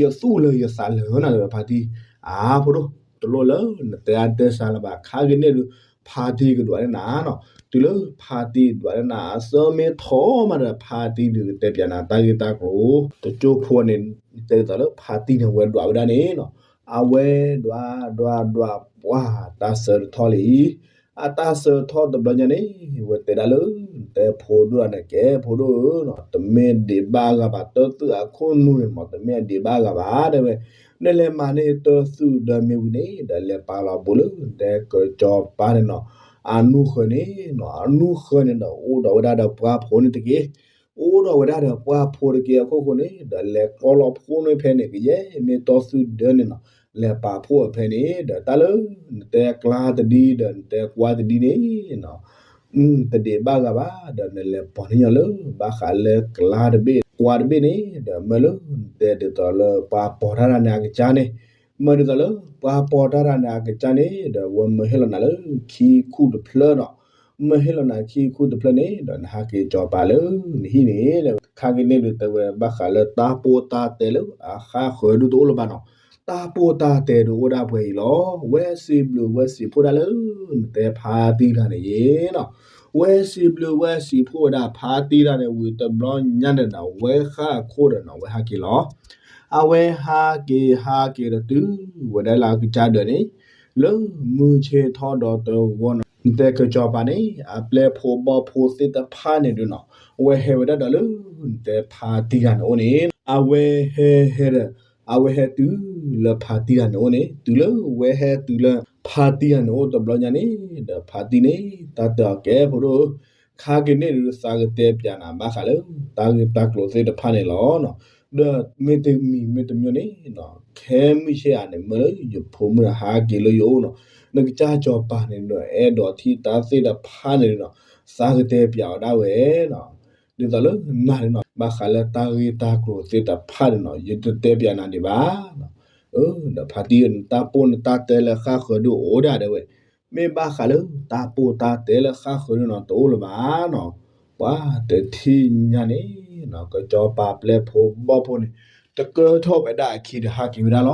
ယသူၣ်လၢယသးလၢနၤတဲဝဲဖါတံၢ်, အါဖိဒိၣ် တလိၣ်လၢနတဲအါတဲစှၤလၢၤဘၣ် ခါကန့ၣ်ဒုး ဖါတံၢ်ကဒွးလၢနၤနီၤ, တုၤလၢဖါတံၢ်ဒွးလၢနၤ အစၢမ့ၢ်ထီၣ်မးဒီး ဖါတံၢ်ဒုးကတဲပၠးနၤတၢ်ဂ့ၢ်တၢ်ကျိၤ တကၠိဖိန့ၣ် တဲဒ်သိးလၢဖါတံၢ်န့ၣ်ဝဲဒွးဝဲဒၣ်န့ၣ်နီၤ, အဝဲဒွးဒွးဒွးပှၤတၢ်ဆၢတထီၣ်လံ အတၢ်ဆၢထီၣ်တဘျီညါန့ၣ် ဝဲတဲဒၣ်လၢ နတဲဖိဒိၣ်တဂၤန့ၣ် ကဲဖိဒိၣ်ဧၢနီၤ တမ့ၢ်ဒံးဘၣ်အဂၤဘၣ် တၢ်သူအခိၣ်နူာ်န့ၣ်မ့ၢ် တမ့ၢ်အဒံးဘၣ်အဂၤဘၣ်တဲဝဲ, နလဲၤမၤန့ၢ်တၢ်သူဒီးမ့ၢ်ဝံၤန့ၣ် ဒီးလဲၤပာ်လီၤဘူးလၢ နတဲကစီၤပၤန့ၣ်နီၤ အနူၢ်ဃၢၤန့ၣ်နီၤ အနူၢ်ဃၢၤန့ၣ်ဒီး အိၣ်ဒီးဝဲဒၣ်ဒီးပှၤဖိန့ၣ်တက့ၢ် အိၣ်ဒီးဝဲဒၣ်ဒီးပှၤဖိတက့ၢ်အခိၣ်ဃိန့ၣ် ဒီးလဲၤကျီလီၤဖိန့ၢ်ဖဲန့ၣ် ကယဲၢ်မ့ၢ်တၢ်သူဒၢန့ၣ်နီၤ လဲၤပာ်ဖှိၣ်အီၤဖဲန့ၣ် ဒီးတၢ်လၢ နတဲကျါတဒံဒီးနတဲကွၢ်တဒံန့ၣ်နီၤ တဒံးဘၣ်ဂၤဘၣ် ဒီးနလဲၤပိာ်န့ၢ်ညီလၢ ဘၣ်ဃးလၢကျါတဘ့ၣ် ကွၢ်တဘ့ၣ်န့ၣ် ဒီးမၢလၢ နတဲဒ်သိးလၢပှၤပိာ်တၢ်တဂၤန့ၣ်အကစၢ်န့ၣ် မၢဒ်သိးလၢ ပှၤပိာ်တၢ်တဂၤန့ၣ်အကစၢ်န့ၣ် ဒီးဝဲမၢဟ့ၣ်လီၤနၤလၢ ခံခူၣ်တဖျၢၣ်နီၤ မၢဟ့ၣ်လီၤနၤခံခူၣ်တဖျၢၣ်န့ၣ် ဒီးနဟးက့ၤကစီၤပၤလၢ နဟံၣ်န့ၣ် ခါက့ၤန့ၣ်ဒုးတဲဝဲဘၣ်ဃးလၢတၢ်ပိၢ်တၢ်တဲလၢအဃၣ်ဃၢၤဒုးတအိၣ်လၢၤဘၣ်နီၤ တၢ်ပိၢ်တၢ်တဲဒုးအိၣ်ဒၣ်ပှဲၤအံၤလီၤ. ဝဲစံးဘျုးဝဲစံးဖှိၣ်ဒၣ်လၢ နတဲဖါတံၢ်တဂၤန့ၣ်ယ့နီၤ ဝဲစံးဘျုးဝဲစံးဖှိၣ်ဝဲဒၣ်ဖါတံၢ်တဂၤန့ၣ် ဝံၤတဘျီညါန့ၣ်ဒီး ဝဲဃၣ်အခိၣ်ဒီးနီၤ ဝဲဟးက့ၤလီၤ. အဝဲဟးက့ၤဟးက့ၤဒီးတုၤဝဲဒၣ်လၢအကစၢ်ဒၢးန့ၣ် လၢမုၢ်ဆ့ၣ်ထီၣ်ဒီးတဝီနီၤ နတဲကစီၤပၤန့ၣ် အပျဲၢ်ဖိဘီၣ်ဖိသ့ၣ်တဖၣ်န့ၣ်ဒုးနီၤ အဝဲဟဲဝဲဒၣ်ဒီးလၢ နတဲဖါတံၢ်တဂၤန့ၣ်အအိၣ်န့ၣ် အဝဲဟဲဟဲဒီး အဝဲဟဲတုၤလၢဖါတံၢ်တဂၤန့ၣ်အအိၣ်န့ၣ် တုၤလၢဝဲဟဲတုၤလၢ ဖါတံၢ်တဂၤန့ၣ်အိၣ်တဘျီညါန့ၣ် ဒီးဖါတံၢ်န့ၣ် တၢ်တဲအီၤကဲဖိဒိၣ်ဧၢ ခါက့ၤန့ၣ်ဒုးသးကတဲပၠးနၤဘၣ်ဃးလၢ တၢ်ဂ့ၢ်တၢ်ကျိၤသ့ၣ်တဖၣ်န့ၣ်လီၤ. ဒီးမ့ၢ်တမံၤမ့ၢ်တမံၤန့ၣ် ခဲမုၢ်ဆ့ၣ်ဧါန့ၣ် မၢလၢယဖိမုၣ်ဒီးဟးက့ၤလၢယအိၣ်နီၤ နကစၢ်စီၤပၤန့ၣ်ဒီး အဲၣ်ဒိးထံၣ်တၢ်သ့ၣ်တဖၣ်န့ၣ်နီၤ သးကတဲပၠးအီၤဒၣ်ဝဲနီၤ ဒ်သိးလၢနၤန့ၣ်နီၤ ဘၣ်ဃးလၢတၢ်ဂ့ၢ်တၢ်ကျိၤသ့ၣ်တဖၣ်န့ၣ်နီၤ ယတတဲပၠးနၤဒံးဘၣ် ဒီးဖါတံၢ်ဧၢ နတၢ်ပိၢ်နတၢ်တဲလၢဃၣ်ဃၢၤဒုးအိၣ်ဒၣ်တဲဝဲ မ့ၢ်ဘၣ်ဃးလၢတၢ်ပိၢ်တၢ်တဲလၢဃၣ်ဃၢၤဒုးနီၤ တအိၣ်လၢၤဘၣ်နီၤ ပှၤတထံၣ်ညါန့ၣ် ကစီၤပၤပျဲၢ်ဖိဘီၣ်ဖိန့ၣ် တကၢထီၣ်ဝဲဒၣ်အခံဒီးဟးက့ၤဝဲဒၣ်လီ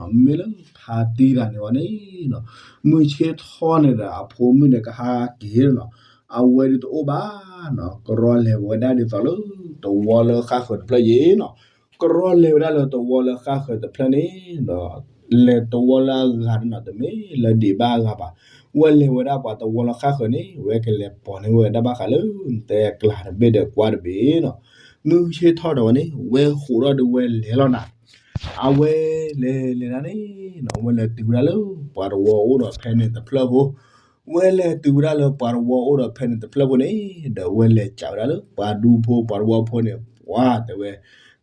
ၤ. မ့မ့ၢ်လၢဖါတံၢ်တဂၤန့ၣ်ဝဲန့ၣ် မုၢ်ဆ့ၣ်ထီၣ်န့ၣ်ဒီး အဖိမုၣ်န့ၣ်ကဟးက့ၤနီၤ အဝဲဒုးတအိၣ်ဘၣ်နီၤ ကရီလဲၤဝဲဒၣ်ဒ်သိးလၢ တဝီလၢဃၣ်ဃၢၤတဖျၢၣ်ယ့နီၤ ကရီလဲၤဝဲဒၣ်လၢတဝီလၢဃၣ်ဃၢၤတဖျၢၣ်န့ၣ်ဒီး လဲၤတဝီလၢအဂၤန့ၣ်နီၤ တမ့ၢ်လၢဒံးဘၣ်အဂၤဘၣ် ဝဲလဲၤဝဲဒၣ်ပှၤတဝီလၢဃၣ်ဃၢၤန့ၣ် ဝဲကလဲၤပိာ်န့ၢ်ဝဲဒၣ်ဘၣ်ဃးလၢ နတဲကျါတဘ့ၣ်ဒီးကွၢ်တဘ့ၣ်နီၤ မုၢ်ဆ့ၣ်ထီၣ်ဒီးဝဲန့ၣ် ဝဲဃိးထီၣ်ဒီးဝဲလဲၤလီၤနၤ အဝဲလဲၤလဲၤဒၣ်န့ၣ်နီၤ ဝဲလဲၤတုၤဝဲဒၣ်လၢပှၤတဝီအိၣ်ဒီးဖဲန့ၣ်တဖျၢၣ်ဖိ ဝဲလဲၤတုၤဝဲဒၣ်လၢပှၤတဝီအိၣ်ဒီးဖဲန့ၣ်တဖျၢၣ်ဖိန့ၣ် ဒီးဝဲလဲၤစံးဝဲဒၣ်လၢပှၤဒူဖိပှၤတဝီဖိန့ၣ် ပှၤတဲဝဲ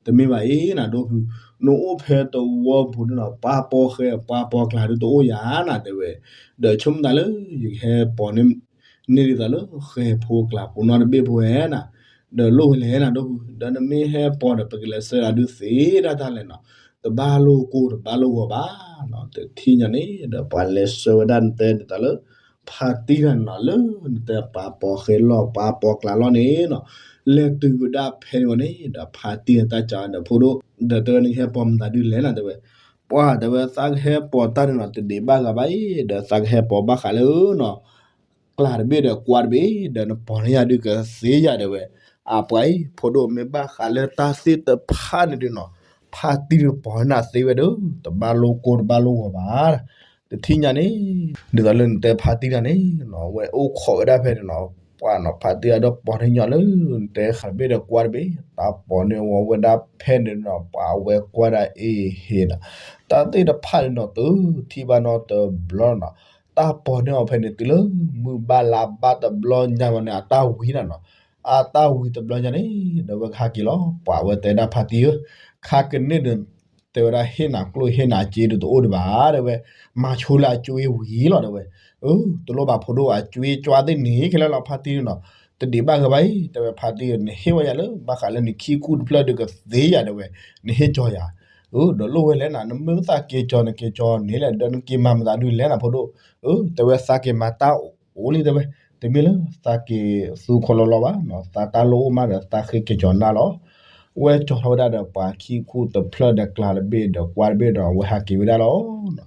တမ့ၢ်ဘၣ်အံၤနၤဒိၣ်ဖု နအိၣ်ဖဲတဝီပူၤန့ၣ်နီၤ ပှၤပိာ်ဃဲပှၤပိာ်ကျါဒုးတအိၣ်ယၤနၤတဲဝဲ ဒီးဆိကမိၣ်သးလၢ ယကဟဲပိာ်န့ၢ် န့ၢ်ဒ်သိးလၢဃဲဖိကျါဖိနီတဘ့ၣ်ဖိဧါနၤ ဒီးလိၣ်ဝဲလဲၣ်နၤဒိၣ်ဖု ဒီးနမ့ၢ်ဟဲပိာ်ဒီး ပကလဲၤဆှၢဒၣ်ဒုးသ့ဒၣ်တၢ်လဲၣ်နီၤ တဘၣ်လိၣ်ကိၢ်တဘၣ်လိၣ်ဂီၤဘၣ်နီၤ တထံၣ်ညါန့ၣ် ဒီးပှၤလဲၤဆှၢဝဲဒၣ်နတဲဒ်သိးလၢ ဖါတံၢ်တဂၤန့ၣ်နီၤ လၢနတဲပှၤပိာ်ဃဲလီၢ်ပှၤပိာ်ကျါလီၢ်န့ၣ်နီၤ လဲၤတုၤဝဲဒၣ်ဖဲန့ၣ်ဝဲန့ၣ် ဒီးဖါတံၢ်န့ၣ်တၢ်စံးဒီးဖိဒိၣ် ဒီးတဲဝဲ နကဟဲပိာ်မတၤဒုးလဲၣ်နၤတဲဝဲ ပှၤတဲဝဲသးကဟဲပိာ်တၢ်န့ၣ်နီၤ တဒံးဘၣ်ဂၤဘၣ်အံၤ ဒီးသးကဟဲပိာ်ဘၣ်ဃးလၢနီၤ ကျးတဘ့ၣ်ဒီးကွါတဘ့ၣ် ဒီးနပိာ်န့ၢ်ယၤဒုးကသ့ယၤတဲဝဲ, အပှၤအံၤ ဖိဒိၣ်မ့ၢ်ဘၣ်ဃးလၢတၢ်သ့ၣ်တဖၣ်န့ၣ်ဒုးနီၤ ဖါတံၢ်ဒုးပိာ်န့ၢ်သ့ဝဲဒီး တဘၣ်လိၣ်ကိၢ်တဘၣ်လိၣ်ဂီၤဘၣ် တထံၣ်ညါန့ၣ် ဒ်သိးလၢနတဲဖါတံၢ်တၢ်န့ၣ်နီၤ ဝဲအိၣ်ခိးဝဲဒၣ်ဖဲန့ၣ်နီၤ ပှၤနီၤ ဖါတံၢ်အဒိးပိာ်န့ၢ်ညီလၢ နတဲဃးတဘ့ၣ်ဒီးကွါတဘ့ၣ် တၢ်ပိာ်န့ၢ်ဝဲဒၣ်ဖဲန့ၣ်နီၤ ပှၤဝဲကွၢ်ဒၣ်အ့ဟ့နီၤ တၢ်သ့ၣ်တဖၣ်န့ၣ်နီၤ တထံၣ်ဘၣ်နီတဘျီနီၤ တၢ်ပိာ်န့ၢ်အီၤဖဲန့ၣ် တုၤလၢမုၢ်ဘၣ်လါဘၣ်တဘျီညါဝဲန့ၣ် အတၢ်ဝံၤနၤနီၤ အတၢ်ဝံၤတဘျီညါန့ၣ် ဒီးဝဲကဟးက့ၤလီၤ ပှၤဝဲတဲဒၣ်ဖါတံၢ်ဧၢ ခါကန့ၣ်ဒီး တဲဝဲဒၣ်ဟ့ၣ်နၤကျိၣ်ဟ့ၣ်နၤစ့ဒီးတအိၣ်ဒံးဘၣ် တဲဝဲ, မၤဆိလၢအကွ့ဝံၤလီၤ တဲဝဲ, တလိၣ်ဘၣ်ဖိဒိၣ်အကွ့ကွၢ်သ့ၣ်န့ၣ် ခဲလၢာ်လီၤဖါတံၢ်န့ၣ်နီၤ, တဒံးဘၣ်ဂ့ၤဘၣ်အံၤ တဲဝဲဖါတံၢ် နဟ့ၣ်ဝဲယၤလၢ ဘၣ်ဃးလၢနခံခူၣ်တဖျၢၣ်ဒီးကသ့ယၤ တဲဝဲ, နဟ့ၣ်ကၠီယၤ, ဒီးလိၣ်ဝဲလဲၣ်နၤ နမ့ၢ်သးက့ၤကၠီနက့ၤကၠီန့ၣ်လဲၣ် ဒီးနက့ၤမၤမတၤဒုးလဲၣ်နၤဖိဒိၣ်, တဲဝဲသးက့ၤမၤတၢ်အိၣ်လံ တဲဝဲ, တမ့ၢ်လၢသးက့ၤသူခီလီၤလီၤဘၣ်နီၤ, သးတၢ်လိၣ်အိၣ်မးဒီးသးဃ့က့ၤကၠီနၤလီၤ. ဝဲကၠီထီၣ်ဝဲဒၣ်ဒီးပှၤခံခူၣ်တဖျၢၣ်ဒီးကျးတဘ့ၣ်ဒီးကွါတဘ့ၣ်ဒီး အဝဲဟးက့ၤဝဲဒၣ်လီၤ.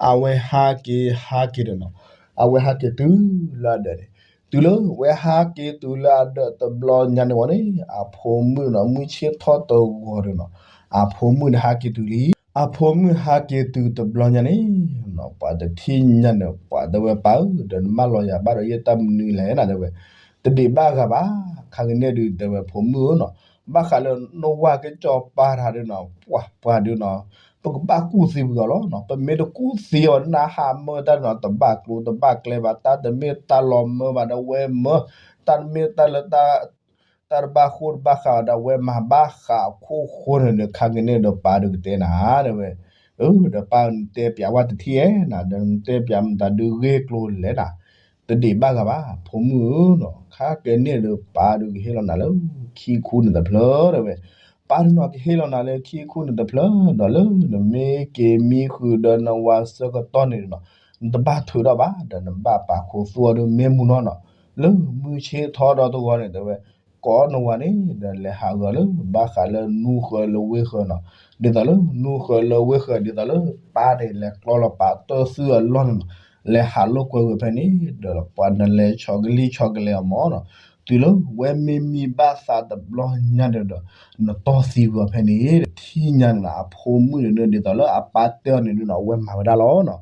အဝဲဟးက့ၤဟးက့ၤဒီးနီၤ, အဝဲဟးက့ၤတုၤလၢအဒၢးန့ၣ်, တုၤလၢဝဲဟးက့ၤတုၤလၢအဒၢးတဘျီညါန့ၣ်ဝံၤန့ၣ် အဖိမုၣ်နီၤ မုၢ်ဆ့ၣ်ထီၣ်တဂီၤဒီးနီၤ, အဖိမုၣ်န့ၣ်ဟးက့ၤတုၤလံ. အဖိမုၣ်ဟးက့ၤတုၤတဘျီညါန့ၣ်, ပှၤတထံၣ်ညါန့ၣ် ပှၤတဲဝဲပၢ်ဧၢ ဒီးနမၢလီၤယၤဘၣ်ဒီးယဲၢ်တၢ်မနုၤလဲၣ်နၤ တဲဝဲ, တဒံးဘၣ်ဂၤဘၣ်, ခါကန့ၣ်ဒုး တဲဝဲဖိမုၣ်ဧၢနီၤ, ဘၣ်ဃးလၢနဝၤက့ၤကၠီပၤတၢ်ဒုးနီၤ ပှၤပှၤဒုးနီၤ, ပကဘၣ်ကူၣ်သံဝံၤအီၤလီၤနီၤ, ပမ့ၢ်တကူၣ်သံအီၤ နဟးမၢတၢ်ဒုးနီၤ တဘၣ်ကျိၤတဘၣ်ကျဲဘၣ်, တၢ်တမ့ၢ်တၢ်လီၤမၢဘၣ်ဒီးဝဲမၢ, တၢ်တမ့ၢ်တၢ်လၢ တၢ်တဘၣ်ဃိတဘၣ်ဃးဒီးဝဲမၤဘၣ်ဃးအခိၣ်ဃိန့ၣ်ဒီး ခါကန့ၣ်ဒီးပၢ်ဒုးကတဲနၤ တဲဝဲ, ဒီးပၢ်နတဲပျးဝဲတထံၣ်ဧဲနၤ ဒီးနတဲပျးမတၤဒုးဂ့ၢ်ကျိၤလဲၣ်နၤ, တဒံးဘၣ်ဂၤဘၣ် ဖိမုၣ်ဧၢနီၤ, ခါကန့ၣ်ဒီးပၢ်ဒုးကဟ့ၣ်လီၤနၤလၢ ခံခူၣ်န့ၣ်တဖျၢၣ် တဲဝဲ, ပၢ်ဒုးနီၤကဟ့ၣ်လီၤနၤလၢခံခူၣ်န့ၣ်တဖျၢၣ် ဒီးလၢနမ့ၢ်က့ၤမံဃုာ်ဒီးနဝၤဆၢကတီၢ်န့ၣ်နီၤ, နတဘၣ်ထုးထီၣ်ဘၣ် ဒီးနဘၣ်ပာ်ခူသူအီၤဒီးမ့ၢ်မူနီၤနီၤ, လၢမုၢ်ဆ့ၣ်ထီၣ်ဒီးတဂီၤန့ၣ် တဲဝဲ, ကိးနဝၤန့ၣ် ဒီးလဲၤဟးဂီၤလၢ ဘၣ်ဃးလၢနူဃၢၤလၢဝ့ဃၢၤနီၤ, ဒ်သိးလၢနူဃၢၤလၢဝ့ဃၢၤ ဒ်သိးလၢပၢ်န့ၣ် လဲၤကျီလီၤပာ်တၢ်သုအလီၢ်န့ၣ်နီၤ, လဲၤဟးလိာ်ကွဲဝဲဖဲန့ၣ် ဒီးပှၤနလဲၤဆီကလံဆီကလဲၤအီၤမၢ်နီၤ, တုၤလၢဝဲမ့ၢ်မံဘၣ်သးတဘျီညါဒီး နတီၢ်သံဝံၤအီၤဖဲန့ၣ် တထံၣ်ညါန့ၣ်နီၤ အဖိမုၣ်န့ၣ် ဒ်သိးလၢအပၢ်တဲအီၤန့ၣ်နီၤ ဝဲမၤဝဲဒၣ်လီၤနီၤ,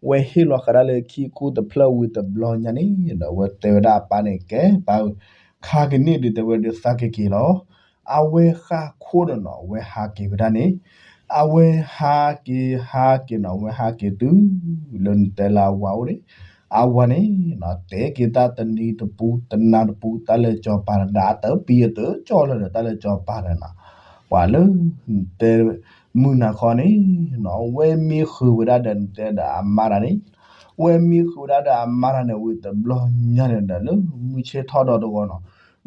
ဝဲဟ့ၣ်လီၤဃာ်ဒၣ်လၢခံခူၣ်တဖျၢၣ်ဝံၤတဘျီညါန့ၣ် ဒီးဝဲတဲဝဲဒၣ်အပၢ်န့ၣ် ကဲပၢ်ဧၢ, ခါကန့ၣ်ဒုး တဲဝဲဒုးသးက့ၤက့ၤလီၤ. အဝဲဃၣ်ခိၣ်န့ၣ်နီၤ အဝဲဟးက့ၤဝဲဒၣ်န့ၣ်, အဝဲဟးက့ၤဟးက့ၤနီၤ အဝဲဟးက့ၤတုၤလၢနတဲလၢအဝၤအိၣ်န့ၣ်, အဝၤန့ၣ်နီၤ တဲက့ၤတၢ်တနံၤတပူၤ တနၤတပူၤ တၢ်လၢစီၤပၤတဂၤ အတပံၤအတကၠီလၢဒီးတၢ်လၢစီၤပၤတဂၤနီၤ, ပှၤလၢနတဲ မုၢ်နၤခီန့ၣ်နီၤ ဝဲမံဃုာ်ဝဲဒၣ်ဒီးနတဲဒီးအမါတဂၤန့ၣ်, ဝဲမံဃုာ်ဝဲဒၣ်ဒီးအမါတဂၤန့ၣ်ဝံၤတဘျီညါန့ၣ်ဒီး လၢမုၢ်ဆ့ၣ်ထီၣ်ဒီးတဂီၤနီၤ,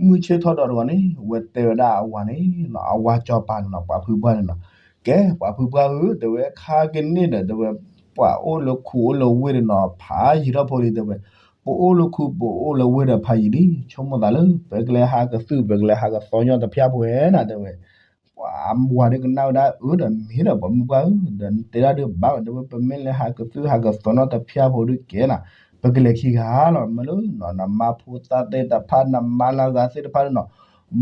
မုၢ်ဆ့ၣ်ထီၣ်ဒီးတဂီၤန့ၣ် ဝဲတဲဝဲဒၣ်အဝၤန့ၣ်နီၤ အဝၤစီၤပၤန့ၣ်နီၤ ပှၤဖုပှၢ်န့ၣ်နီၤ, ကဲပှၤဖုပှၢ်ဧၢ တဲဝဲ ခါကန့ၣ်ဒီး တဲဝဲ ပှၤအိၣ်လၢခူအိၣ်လၢဝ့ၢ်ဒီးနီၤ ဖးယံၤထီၣ်ဖိလံ တဲဝဲ, ပအိၣ်လၢခူပအိၣ်လၢဝ့ၢ်ဒီးဖးယံၤလံ ဆိကမိၣ်သးလၢ ပကလဲၤဟးကသုၣ် ပကလဲၤဟးကသီညီတဖျၢၣ်ဖိဧဲနၤ တဲဝဲ, ပှၤဝၤဒုးကနၣ်ဝဲဒၣ်အၢဒီးမ့ၢ်ဒီးပှၤမုၢ်ပှၢ်ဧၢ ဒီးနတဲဒၣ်ဒုးဘၣ်ဝဲ တဲဝဲ ပမ့ၢ်လဲၤဟးကသုၣ်ဟးကသီနီတဖျၢၣ်ဖိဒုးကဲနၤ, ပကလဲၤခံဂၤလီၤ မ့ၢ်လၢနီၤ နမါဖိသၣ်သ့ၣ်တဖၣ် နမါလၢဂၤသ့ၣ်တဖၣ်န့ၣ်နီၤ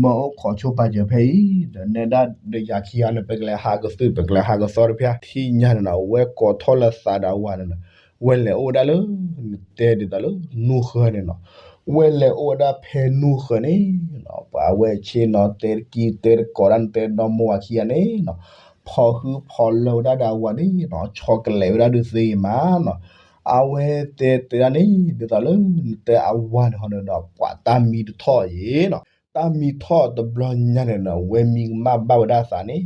မၢအိၣ်ခိးဆိပာ်စၢၤဖဲအံၤ ဒီးနဲဒၣ်ဒီးယၤခံဂၤန့ၣ် ပကလဲၤဟးကသုၣ် ပကလဲၤဟးကသီတဖျၢၣ် ထံၣ်ညါန့ၣ်နီၤ ဝဲကိးထီၣ်လၢသးဒီးအဝၤန့ၣ်နီၤ, ဝဲလဲၤအိၣ်ဝဲဒၣ်လၢ နတဲဒ်သိးလၢ နူဃၢၤန့ၣ်နီၤ, ဝဲလဲၤအိၣ်ဝဲဒၣ်ဖဲနူဃၢၤန့ၣ်နီၤ ပှၤဝဲဆ့ၣ်နီၤတဲတကံတဲတကိးဒၣ်နတဲဒီမိၢ်ဝၤခံဂၤန့ၣ်နီၤ, ဖီၣ်ဃုဖီၣ်လၢဝဲဒၣ်ဒီးအဝၤန့ၣ်နီၤ ဆီကလဲာ်ဝဲဒၣ်ဒုးသ့မးနီၤ, အဝဲတဲတဲဒၣ်န့ၣ် ဒ်သိးလၢနတဲအဝၤန့ၣ်ဟီန့ၣ်ဒီး ပှၤတၢ်မံတထီၣ်အံၤနီၤ, တၢ်မံထီၣ်တဘျီညါန့ၣ်နီၤ ဝဲမံကမၣ်ဘၣ်ဝဲဒၣ်အသးန့ၣ်,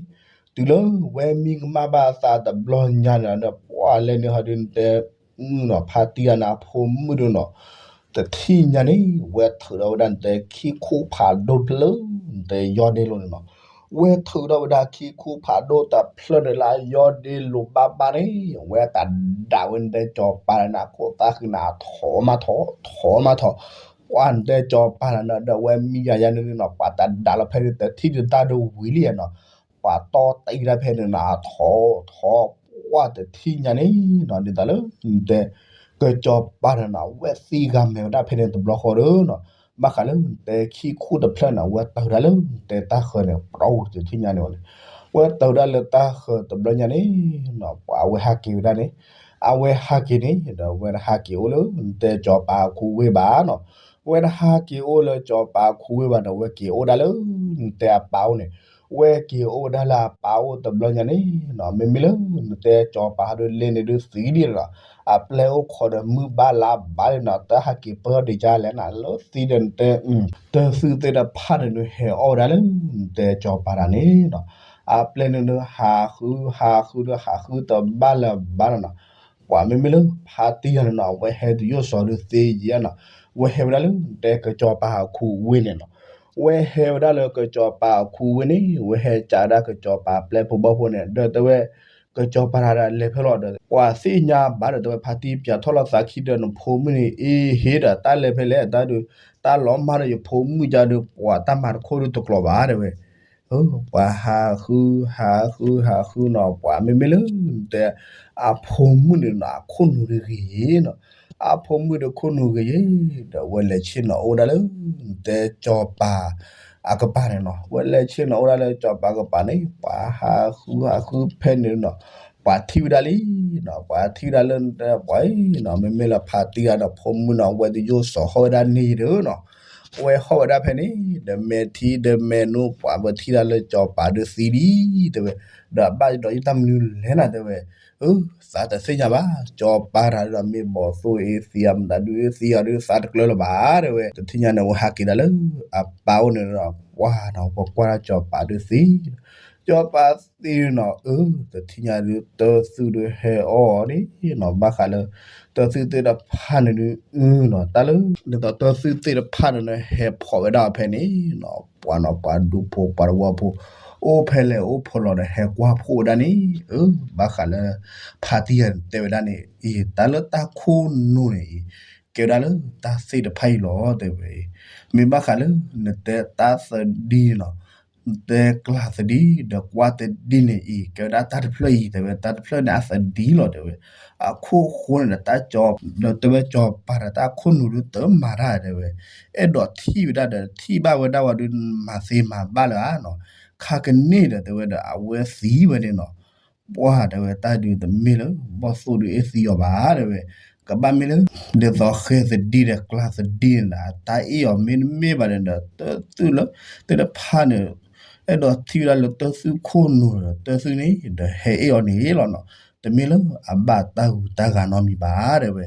တုၤလၢဝဲမံကမၣ်ဘၣ်အသးတဘျီညါန့ၣ်ဒီး ပှၤလဲၤန့ၣ်ဟီဒုးနတဲ မုၣ်နီၤ ဖါတံၢ်ဂၤန့ၣ် အဖိမုၣ်ဒုးနီၤ, တထံၣ်ညါန့ၣ် ဝဲထုးထီၣ်ဝဲဒၣ်နတဲခံခူၣ်ဖးဒိၣ်တဖျၢၣ် နတဲယီၢ်ဒ့လိၤန့ၣ်နီၤ, ဝဲထုးထီၣ်ဝဲဒၣ်ခံခူၣ်ဖးဒိၣ်တဖျၢၣ်န့ၣ်လၢယီၢ်ဒ့လိၤဘၣ်ဘၣ်န့ၣ် ဝဲတဒးဝဲနတဲစီၤပၤန့ၣ် နခိၣ်သၣ်ဃံန့ၣ် အထီမးထီ ထီမးထီ, ပှၤနတဲစီၤပၤန့ၣ်ဒီး ဝဲမံယၤယၤန့ၣ်နီၤ ပှၤတဒးလီၤဖဲန့ၣ် တထံၣ်တတၢ်ဒိဝံၤလံနီၤ, ပှၤတီၢ်တံၢ်ဒၣ်ဖဲန့ၣ်နီၤ အထီထီ, ပှၤ ပှၢ်တထံၣ်ညါန့ၣ်နီၤ ဒ်သိးလၢ နတဲ ကစီၤပၤန့ၣ်နီၤ အဝဲသံဂၤမဲာ်ဝဲဒၣ်ဖဲန့ၣ်တဘျီဃီဒီးနီၤ ဘၣ်ဃးလၢနတဲခံခိၣ်တဖျၢၣ်န့ၣ် အဝဲတၢ်ဝဲဒၣ်လၢနတဲတၢ်ဃၢၤန့ၣ် ပျီတထံၣ်ညါန့ၣ်ဝဲန့ၣ် အဝဲတၢ်ဝဲဒၣ်လၢတၢ်ဃၢၤတဘျီညါန့ၣ်နီၤ ပှၤအဝဲဟးက့ၤဝဲဒၣ်န့ၣ် အဝဲဟးက့ၤန့ၣ်ဒီး အဝဲတဟးက့ၤအိၣ်လၢနတဲစီၤပၤအခိဝ့ၢ်ဘၣ်နီၤ အဝဲတဟးက့ၤအိၣ်လၢစီၤပၤအခိဝ့ၢ်ဘၣ်ဒီး အဝဲက့ၤအိၣ်ဝဲဒၣ်လၢ နတဲအပၢ်အိၣ်န့ၣ် အဝဲက့ၤအိၣ်ဝဲဒၣ်လၢအပၢ်အိၣ်တဘျီညါန့ၣ်နီၤ မ့မ့ၢ်လၢ နတဲစီၤပၤဟးဒုးလဲၤန့ၣ်ဒုးသံဒံးနီၤ အပျဲၢ်အိၣ်ခိးဒီးမုၢ်ဘၣ်လါဘၣ်န့ၣ်နီၤ တဟးက့ၤပၢၢ်ဒံးကလဲၣ်နၤ လၢသံဒီးနတဲ တၢ်သုးသ့ၣ်တဖၣ်န့ၣ်ဒုး ဟဲအီၣ်ဝဲဒၣ်လၢ နတဲစီၤပၤတၢ်န့ၣ်နီၤ အပျဲၢ်န့ၣ်ဒုး ဟးဃု ဟးဃုဒီး ဟးဃုတဘၣ်လၢၤဘၣ်လီၤနီၤ ပှၤမ့မ့ၢ်လၢဖါတံၢ်တဂၤန့ၣ်နီၤ အဝဲဟဲတယိၣ်စီၤဒုးသ့ယံၤနီၤ အဝဲဟဲဝဲဒၣ်လၢ နတဲကစီၤပၤအခိဝ့ၢ်န့ၣ်နီၤ အဝဲဟဲဝဲဒၣ်လၢကစီၤပၤအခိဝ့ၢ်န့ၣ် အဝဲဟဲကးဝဲဒၣ်ကစီၤပၤပျဲၢ်ဖိဘီၣ်ဖိန့ၣ် ဒီးတဲဝဲ ကစီၤပၤတၢ်ဒီးလဲၤဖဲလီၤဒီး ပှၤသ့ၣ်ညါဘၣ်ဒီး တဲဝဲဖါတံၢ်ပၠးထီၣ်လီၤသးခံဒီးနဖိမုၣ်န့ၣ် အ့ဟ့ဒီးတၢ်လဲၤဖဲလဲၣ် တၢ်ဒုး တၢ်လီၤမၢ်ဒီးယဖိမုၣ်ကဒီး ပှၤတၢ်မၤတခိၣ်ဒုးတကျိၤဘၣ်တဲဝဲ ပှၤဟးဃု ဟးဃု ဟးဃုနီၤ ပှၤမ့မ့ၢ်လၢ နတဲ အဖိမုၣ်န့ၣ်နီၤ အခိၣ်နူာ်ဒုးဂ့ၤနီၤ အဖိမုၣ်ဒီးခိၣ်နူာ်ဂ့ၤယ့ၣ် ဒီးအဝဲလဲၤဆ့ၣ်နီၤအိၣ်ဝဲဒၣ်လၢ နတဲစီၤပၤအကပၤန့ၣ်နီၤ အဝဲလဲၤဆ့ၣ်နီၤအိၣ်ဝဲဒၣ်လၢစီၤပၤအကပၤန့ၣ် ပှၤဟးဃုဟးဃုဖဲန့ၣ်နီၤ ပှၤထံၣ်ဝဲဒၣ်လံနီၤ ပှၤထံၣ်ဝဲဒၣ်လၢနတဲပှၤအံၤနီၤ မ့မ့ၢ်လၢဖါတံၢ်ဂၤဒီးဖိမုၣ်နီၤ အဝဲတယိၣ်စီၤဟီၣ်ဝဲဒၣ်န့ၣ်ဒီးနီၤ အဝဲဟီၣ်ဝဲဒၣ်ဖဲန့ၣ် ဒီးမဲာ်ထံဒီးမဲာ်နိ ပှၤဝဲထံၣ်ဒၣ်လၢစီၤပၤဒုးသံဒံးတဲဝဲ ဒီးအဘၣ်ဒီးယတၢ်မနုၤလဲၣ်နၤတဲဝဲ သးတသ့ၣ်ညါဘၣ် စီၤပၤတၢ်ဒီးမ့ၢ်ဘီၣ်သိၣ်အ့သံအမတၤဒုး အ့သံအီၤဒုးသးတကျၢၤလၢၤဘၣ်တဲဝဲ တထံၣ်ညါန့ၣ် အဝဲဟးက့ၤဒၣ်လၢ အပၢ်အိၣ်န့ၣ်ဒီး ပှၢ်နီၤ ပှၤကွၢ်ဒၣ်စီၤပၤဒုးသံ စီၤပၤသံနီၤ အၢ တထံၣ်ညါဒုး တၢ်သုးဒုးဟဲအီၣ်အီၤန့ၣ်နီၤ ဘၣ်ဃးလၢ တၢ်သုးသ့ၣ်တဖၣ်န့ၣ်ဒုး အၢနီၤ တၢ်လၢ ဒ်သိးတၢ်သုးသ့ၣ်တဖၣ်န့ၣ် ဟဲဖီၣ်ဝဲဒၣ်ဖဲန့ၣ်နီၤ ပှၤနီၤ ပှၤဒူဖိပှၤတဝီဖိ အိၣ်ဖဲလဲၣ်အိၣ်ဖဲလဲၣ်ဒီး ဟဲကွၢ်ဖှိၣ်ဝဲဒၣ်န့ၣ် အၢ ဘၣ်ဃးလၢ ဖါတံၢ်ဂၤန့ၣ်တဲဝဲဒၣ်န့ၣ် အံၤ တၢ်လၢတၢ်ခိၣ်နူာ်န့ၣ်အံၤ ကဲဝဲဒၣ်လၢတၢ်သ့ၣ်တဖၣ်အံၤလီၤတဲဝဲ မ့ၢ်ဘၣ်ဃးလၢ နတဲတၢ်သဒံနီၤ နတဲကျးသဒံ ဒီးကွၢ်သဒံန့ၣ်အံၤ ကဲဝဲဒၣ်တၢ်တဖျၢၣ်အံၤတဲဝဲ တၢ်တဖျၢၣ်န့ၣ်အသဒံလီၤတဲဝဲ အခိၣ်ဃိန့ၣ်ဒီးတၢ်ကၠီ ဒီးတဲဝဲကၠီၤပၤဒီးတၢ်ခိၣ်နူာ်ဒုးတမၤတၢ်တဲဝဲ အဲၣ်ဒိးထံၣ်ဝဲဒၣ်ဒီး ထံၣ်ဘၣ်ဝဲဒၣ်ဝဲဒုး မၤသ့မၤဘၣ်လၢၤဧါနီၤ ခါကန့ၣ်ဒီးတဲဝဲဒီး အဝဲသံဝဲန့ၣ်နီၤ ပှၢ်တဲဝဲတၢ်ဒုးတမ့ၢ်လၢ ဘီၣ်သိၣ်ဒုးအ့ၣ်သံအီၤဘၣ်တဲဝဲ ကဘၣ်မ့ၢ်လၢ ဒ်သိးဃဲသဒံဒီးကျးသဒံန့ၣ်ဒီး တၢ်အ့ၣ်အီၤမ့တမ့ၢ်ဘၣ်န့ၣ်ဒီး တၢ်သုးလၢ သ့ၣ်တဖၣ်န့ၣ် အဲၣ်ဒိးထံၣ်ဝဲဒၣ်လၢတၢ်သုးခိၣ်နူာ်ဒီး တၢ်သုးန့ၣ်ဒီး ဟဲအ့ၣ်အီၤန့ၣ်လီၤနီၤ တမ့ၢ်လၢအဘၣ်တၢ်ဂုၤတၢ်ဂၤနီတမံၤဘၣ်တဲဝဲ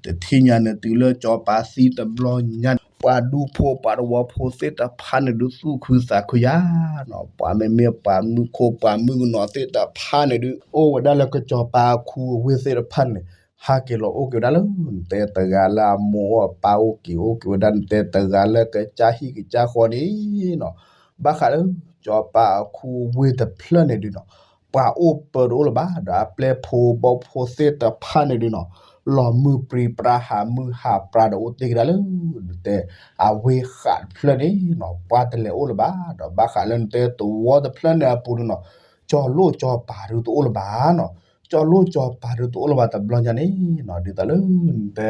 တထံၣ်ညါန့ၣ်တုၤလၢကၠီၤပၤသံတဘျီညါန့ၣ် ပှၤဒူဖိပှၤတဝီဖိသ့ၣ်တဖၣ်န့ၣ်ဒုး သူၣ်ခုသးခုယၤနီၤ ပှၤမ့မ့ၢ်ပှၤမုၣ်ခိၣ်ပှၤမုၣ်ကနီၤသ့ၣ်တဖၣ်န့ၣ်ဒုး အိၣ်ဝဲဒၣ်လၢကၠီၤပၤအခိဝ့ၢ်သ့ၣ်တဖၣ်န့ၣ် ဟးက့ၤလီၤအိၣ်က့ၤဝဲဒၣ်လၢ နတဲတဂၤလၢအမိၢ်အပၢ်အိၣ်က့ၤအိၣ်က့ၤဝဲဒၣ် နတဲတဂၤလၢကစၢ်ဟံၣ်ကစၢ်ဃီန့ၣ်နီၤ ဘၣ်ဃးလၢ ကၠီၤပၤအခိဝ့ၢ်တဖျၢၣ်န့ၣ်ဒုးနီၤ ပှၤအိၣ်ပၢတအိၣ်လၢၤဘၣ် ဒီးအပျဲၢ်ဖိဘီၣ်ဖိသ့ၣ်တဖၣ်န့ၣ်ဒုးနီၤ လီၤမုၢ်ပြံပြါဟးမုၢ်ဟးပြါဒီးအိၣ်တ့ၢ်ကဒါလၢ နတဲ အဝ့ၢ်ဃးတဖျၢၣ်န့ၣ်နီၤ ပှၤတလဲၤအိၣ်လၢၤဘၣ် ဒီးဘၣ်ဃးလၢနတဲသဝီတဖျၢၣ်န့ၣ်အပူၤဒုးနီၤ ကၠီၤလိၣ်ကၠီၤပၤဒုးတအိၣ်လၢၤဘၣ်နီၤ ကၠီၤလိၣ်ကၠီၤပၤဒုးတအိၣ်လၢၤဘၣ်တဘျီညါန့ၣ်နီၤ ဒ်သိးလၢနတဲ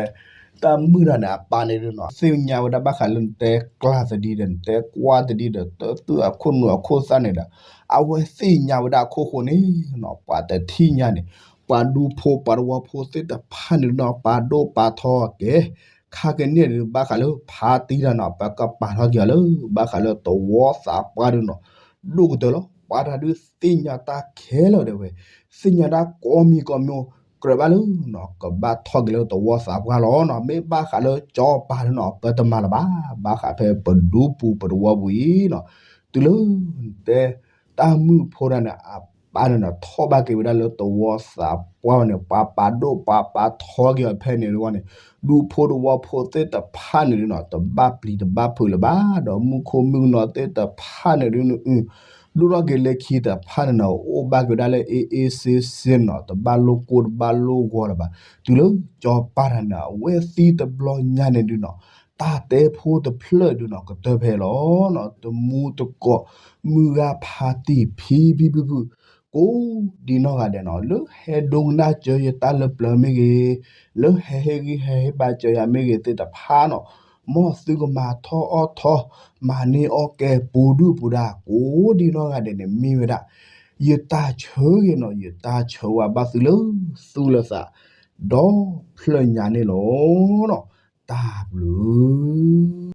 တၢ်မုၣ်တဂၤန့ၣ် အပၢ်န့ၣ်ဒုးနီၤ သ့ၣ်ညါဝဲဒၣ်ဘၣ်ဃးလၢနတဲကျးသဒံဒီး နတဲကွၢ်သဒံဒီး တၢ်သုးအခိၣ်နူာ်အခိၣ်သၣ်န့ၣ်ဒီး အဝဲသ့ၣ်ညါဝဲဒၣ်အခိၣ်ဃိန့ၣ်နီၤ ပှၤတထံၣ်ညါန့ၣ် ပှၤဒူဖိပှၤတဝီဖိသ့ၣ်တဖၣ်န့ၣ်နီၤ ပာ်ဒိၣ်ပာ်ထီက့ၤ ခါကန့ၣ်ဒုး ဘၣ်ဃးလၢဖါတံၢ်တၢ်နီၤ ပကပာ်ထီၣ်က့ၤအီၤလၢ ဘၣ်ဃးလၢသဝီသးပှၢ်ဒုးနီၤ ဒိၣ်ကတၢၢ်လီၤ ပှၤတၢ်ဒုးသ့ၣ်ညါတၢ်ခဲလၢာ်ဒၣ်ဝဲ သ့ၣ်ညါတၢ်ကိးမံၤကိးမံၤ ကြၢးဘၣ်လၢနီၤ ကဘၣ်ထီၣ်က့ၤလၢသဝီသးပှၢ်လီၤနီၤ မ့ၢ်ဘၣ်ဃးလၢကၠီၤပၤဒုးနီၤ ပတမၤလၢၤဘၣ် ဘၣ်ဃးဖဲပဒူပူၤပတဝီပူၤအံၤနီၤ တုၤလၢ တဲ တၢ်မုၣ်ဖိတၢ်န့ၣ် အပၢ်န့ၣ်နီၤ ထီၣ်ဘၣ်က့ၤဝဲဒၣ်လၢသဝီသးပှၢ်ဝဲန့ၣ် ပှၤပာ်ဒိၣ်ပှၤပာ်ထီက့ၤအီၤဖဲန့ၣ်ဝဲန့ၣ် ဒူဖိတဝီဖိသ့ၣ်တဖၣ်န့ၣ်ဒုးနီၤ တဘၣ်ပျံၤတဘၣ်ဖုးလၢၤဘၣ် ဒီးမူခိၣ်မုၣ်ကနီၤသ့ၣ်တဖၣ်န့ၣ်ဒုး ဒိၣ်ထီၣ်က့ၤလၢခံတဖၣ်န့ၣ်နီၤ အိၣ်ဘၣ်က့ၤဝဲဒၣ်လၢ အ့အ့စ့စ့နီၤ တဘၣ်လိၣ်ကိၢ်တဘၣ်လိၣ်ဂီၤလၢၤဘၣ် တုၤလၢကၠီၤပၤတၢ်န့ၣ် အဝဲသံတဘျီညါန့ၣ်ဒုးနီၤ တၢ်တဲဖိတဖျၢၣ်ဒုးနီၤ ကတၢၢ်ဖဲလီၤနီၤ တမူတကိး မုၢ်ဂၤဖါတံၢ်ဖံဖံဖုဖု ကိးဒံနီၢ်ဂၤဒဲးနီၤ, လၢဟဲဒိကနၣ်စၢၤယတၢ်လၢပျၢၤမ့ၢ်ဂ့ၤ, လၢဟဲဟ့ၣ်ဂံၢ်ဟဲဟ့ၣ်ဘါစၢၤယၤမ့ၢ်ဂ့ၤသ့ၣ်တဖၣ်နီၤ, မ်သုကမၤထီၣ်အီၣ်ထီၣ် မၤန့ၢ်အီၣ်ကဲ ပူၤဒုၣ်ပူၤဒါ ကိးဒံနီၢ်ဂၤဒဲးန့ၣ် မ့ၢ်ဝဲဒၣ် ယတၢ်ဆၢဂ့ၤနီၤ, ယတၢ်ဆၢဝါဘၣ်သုလၢသူၣ်လၢသး ဒီဖျၢၣ်ညါန့ၣ်လီၤ. တၢ်ဘျုး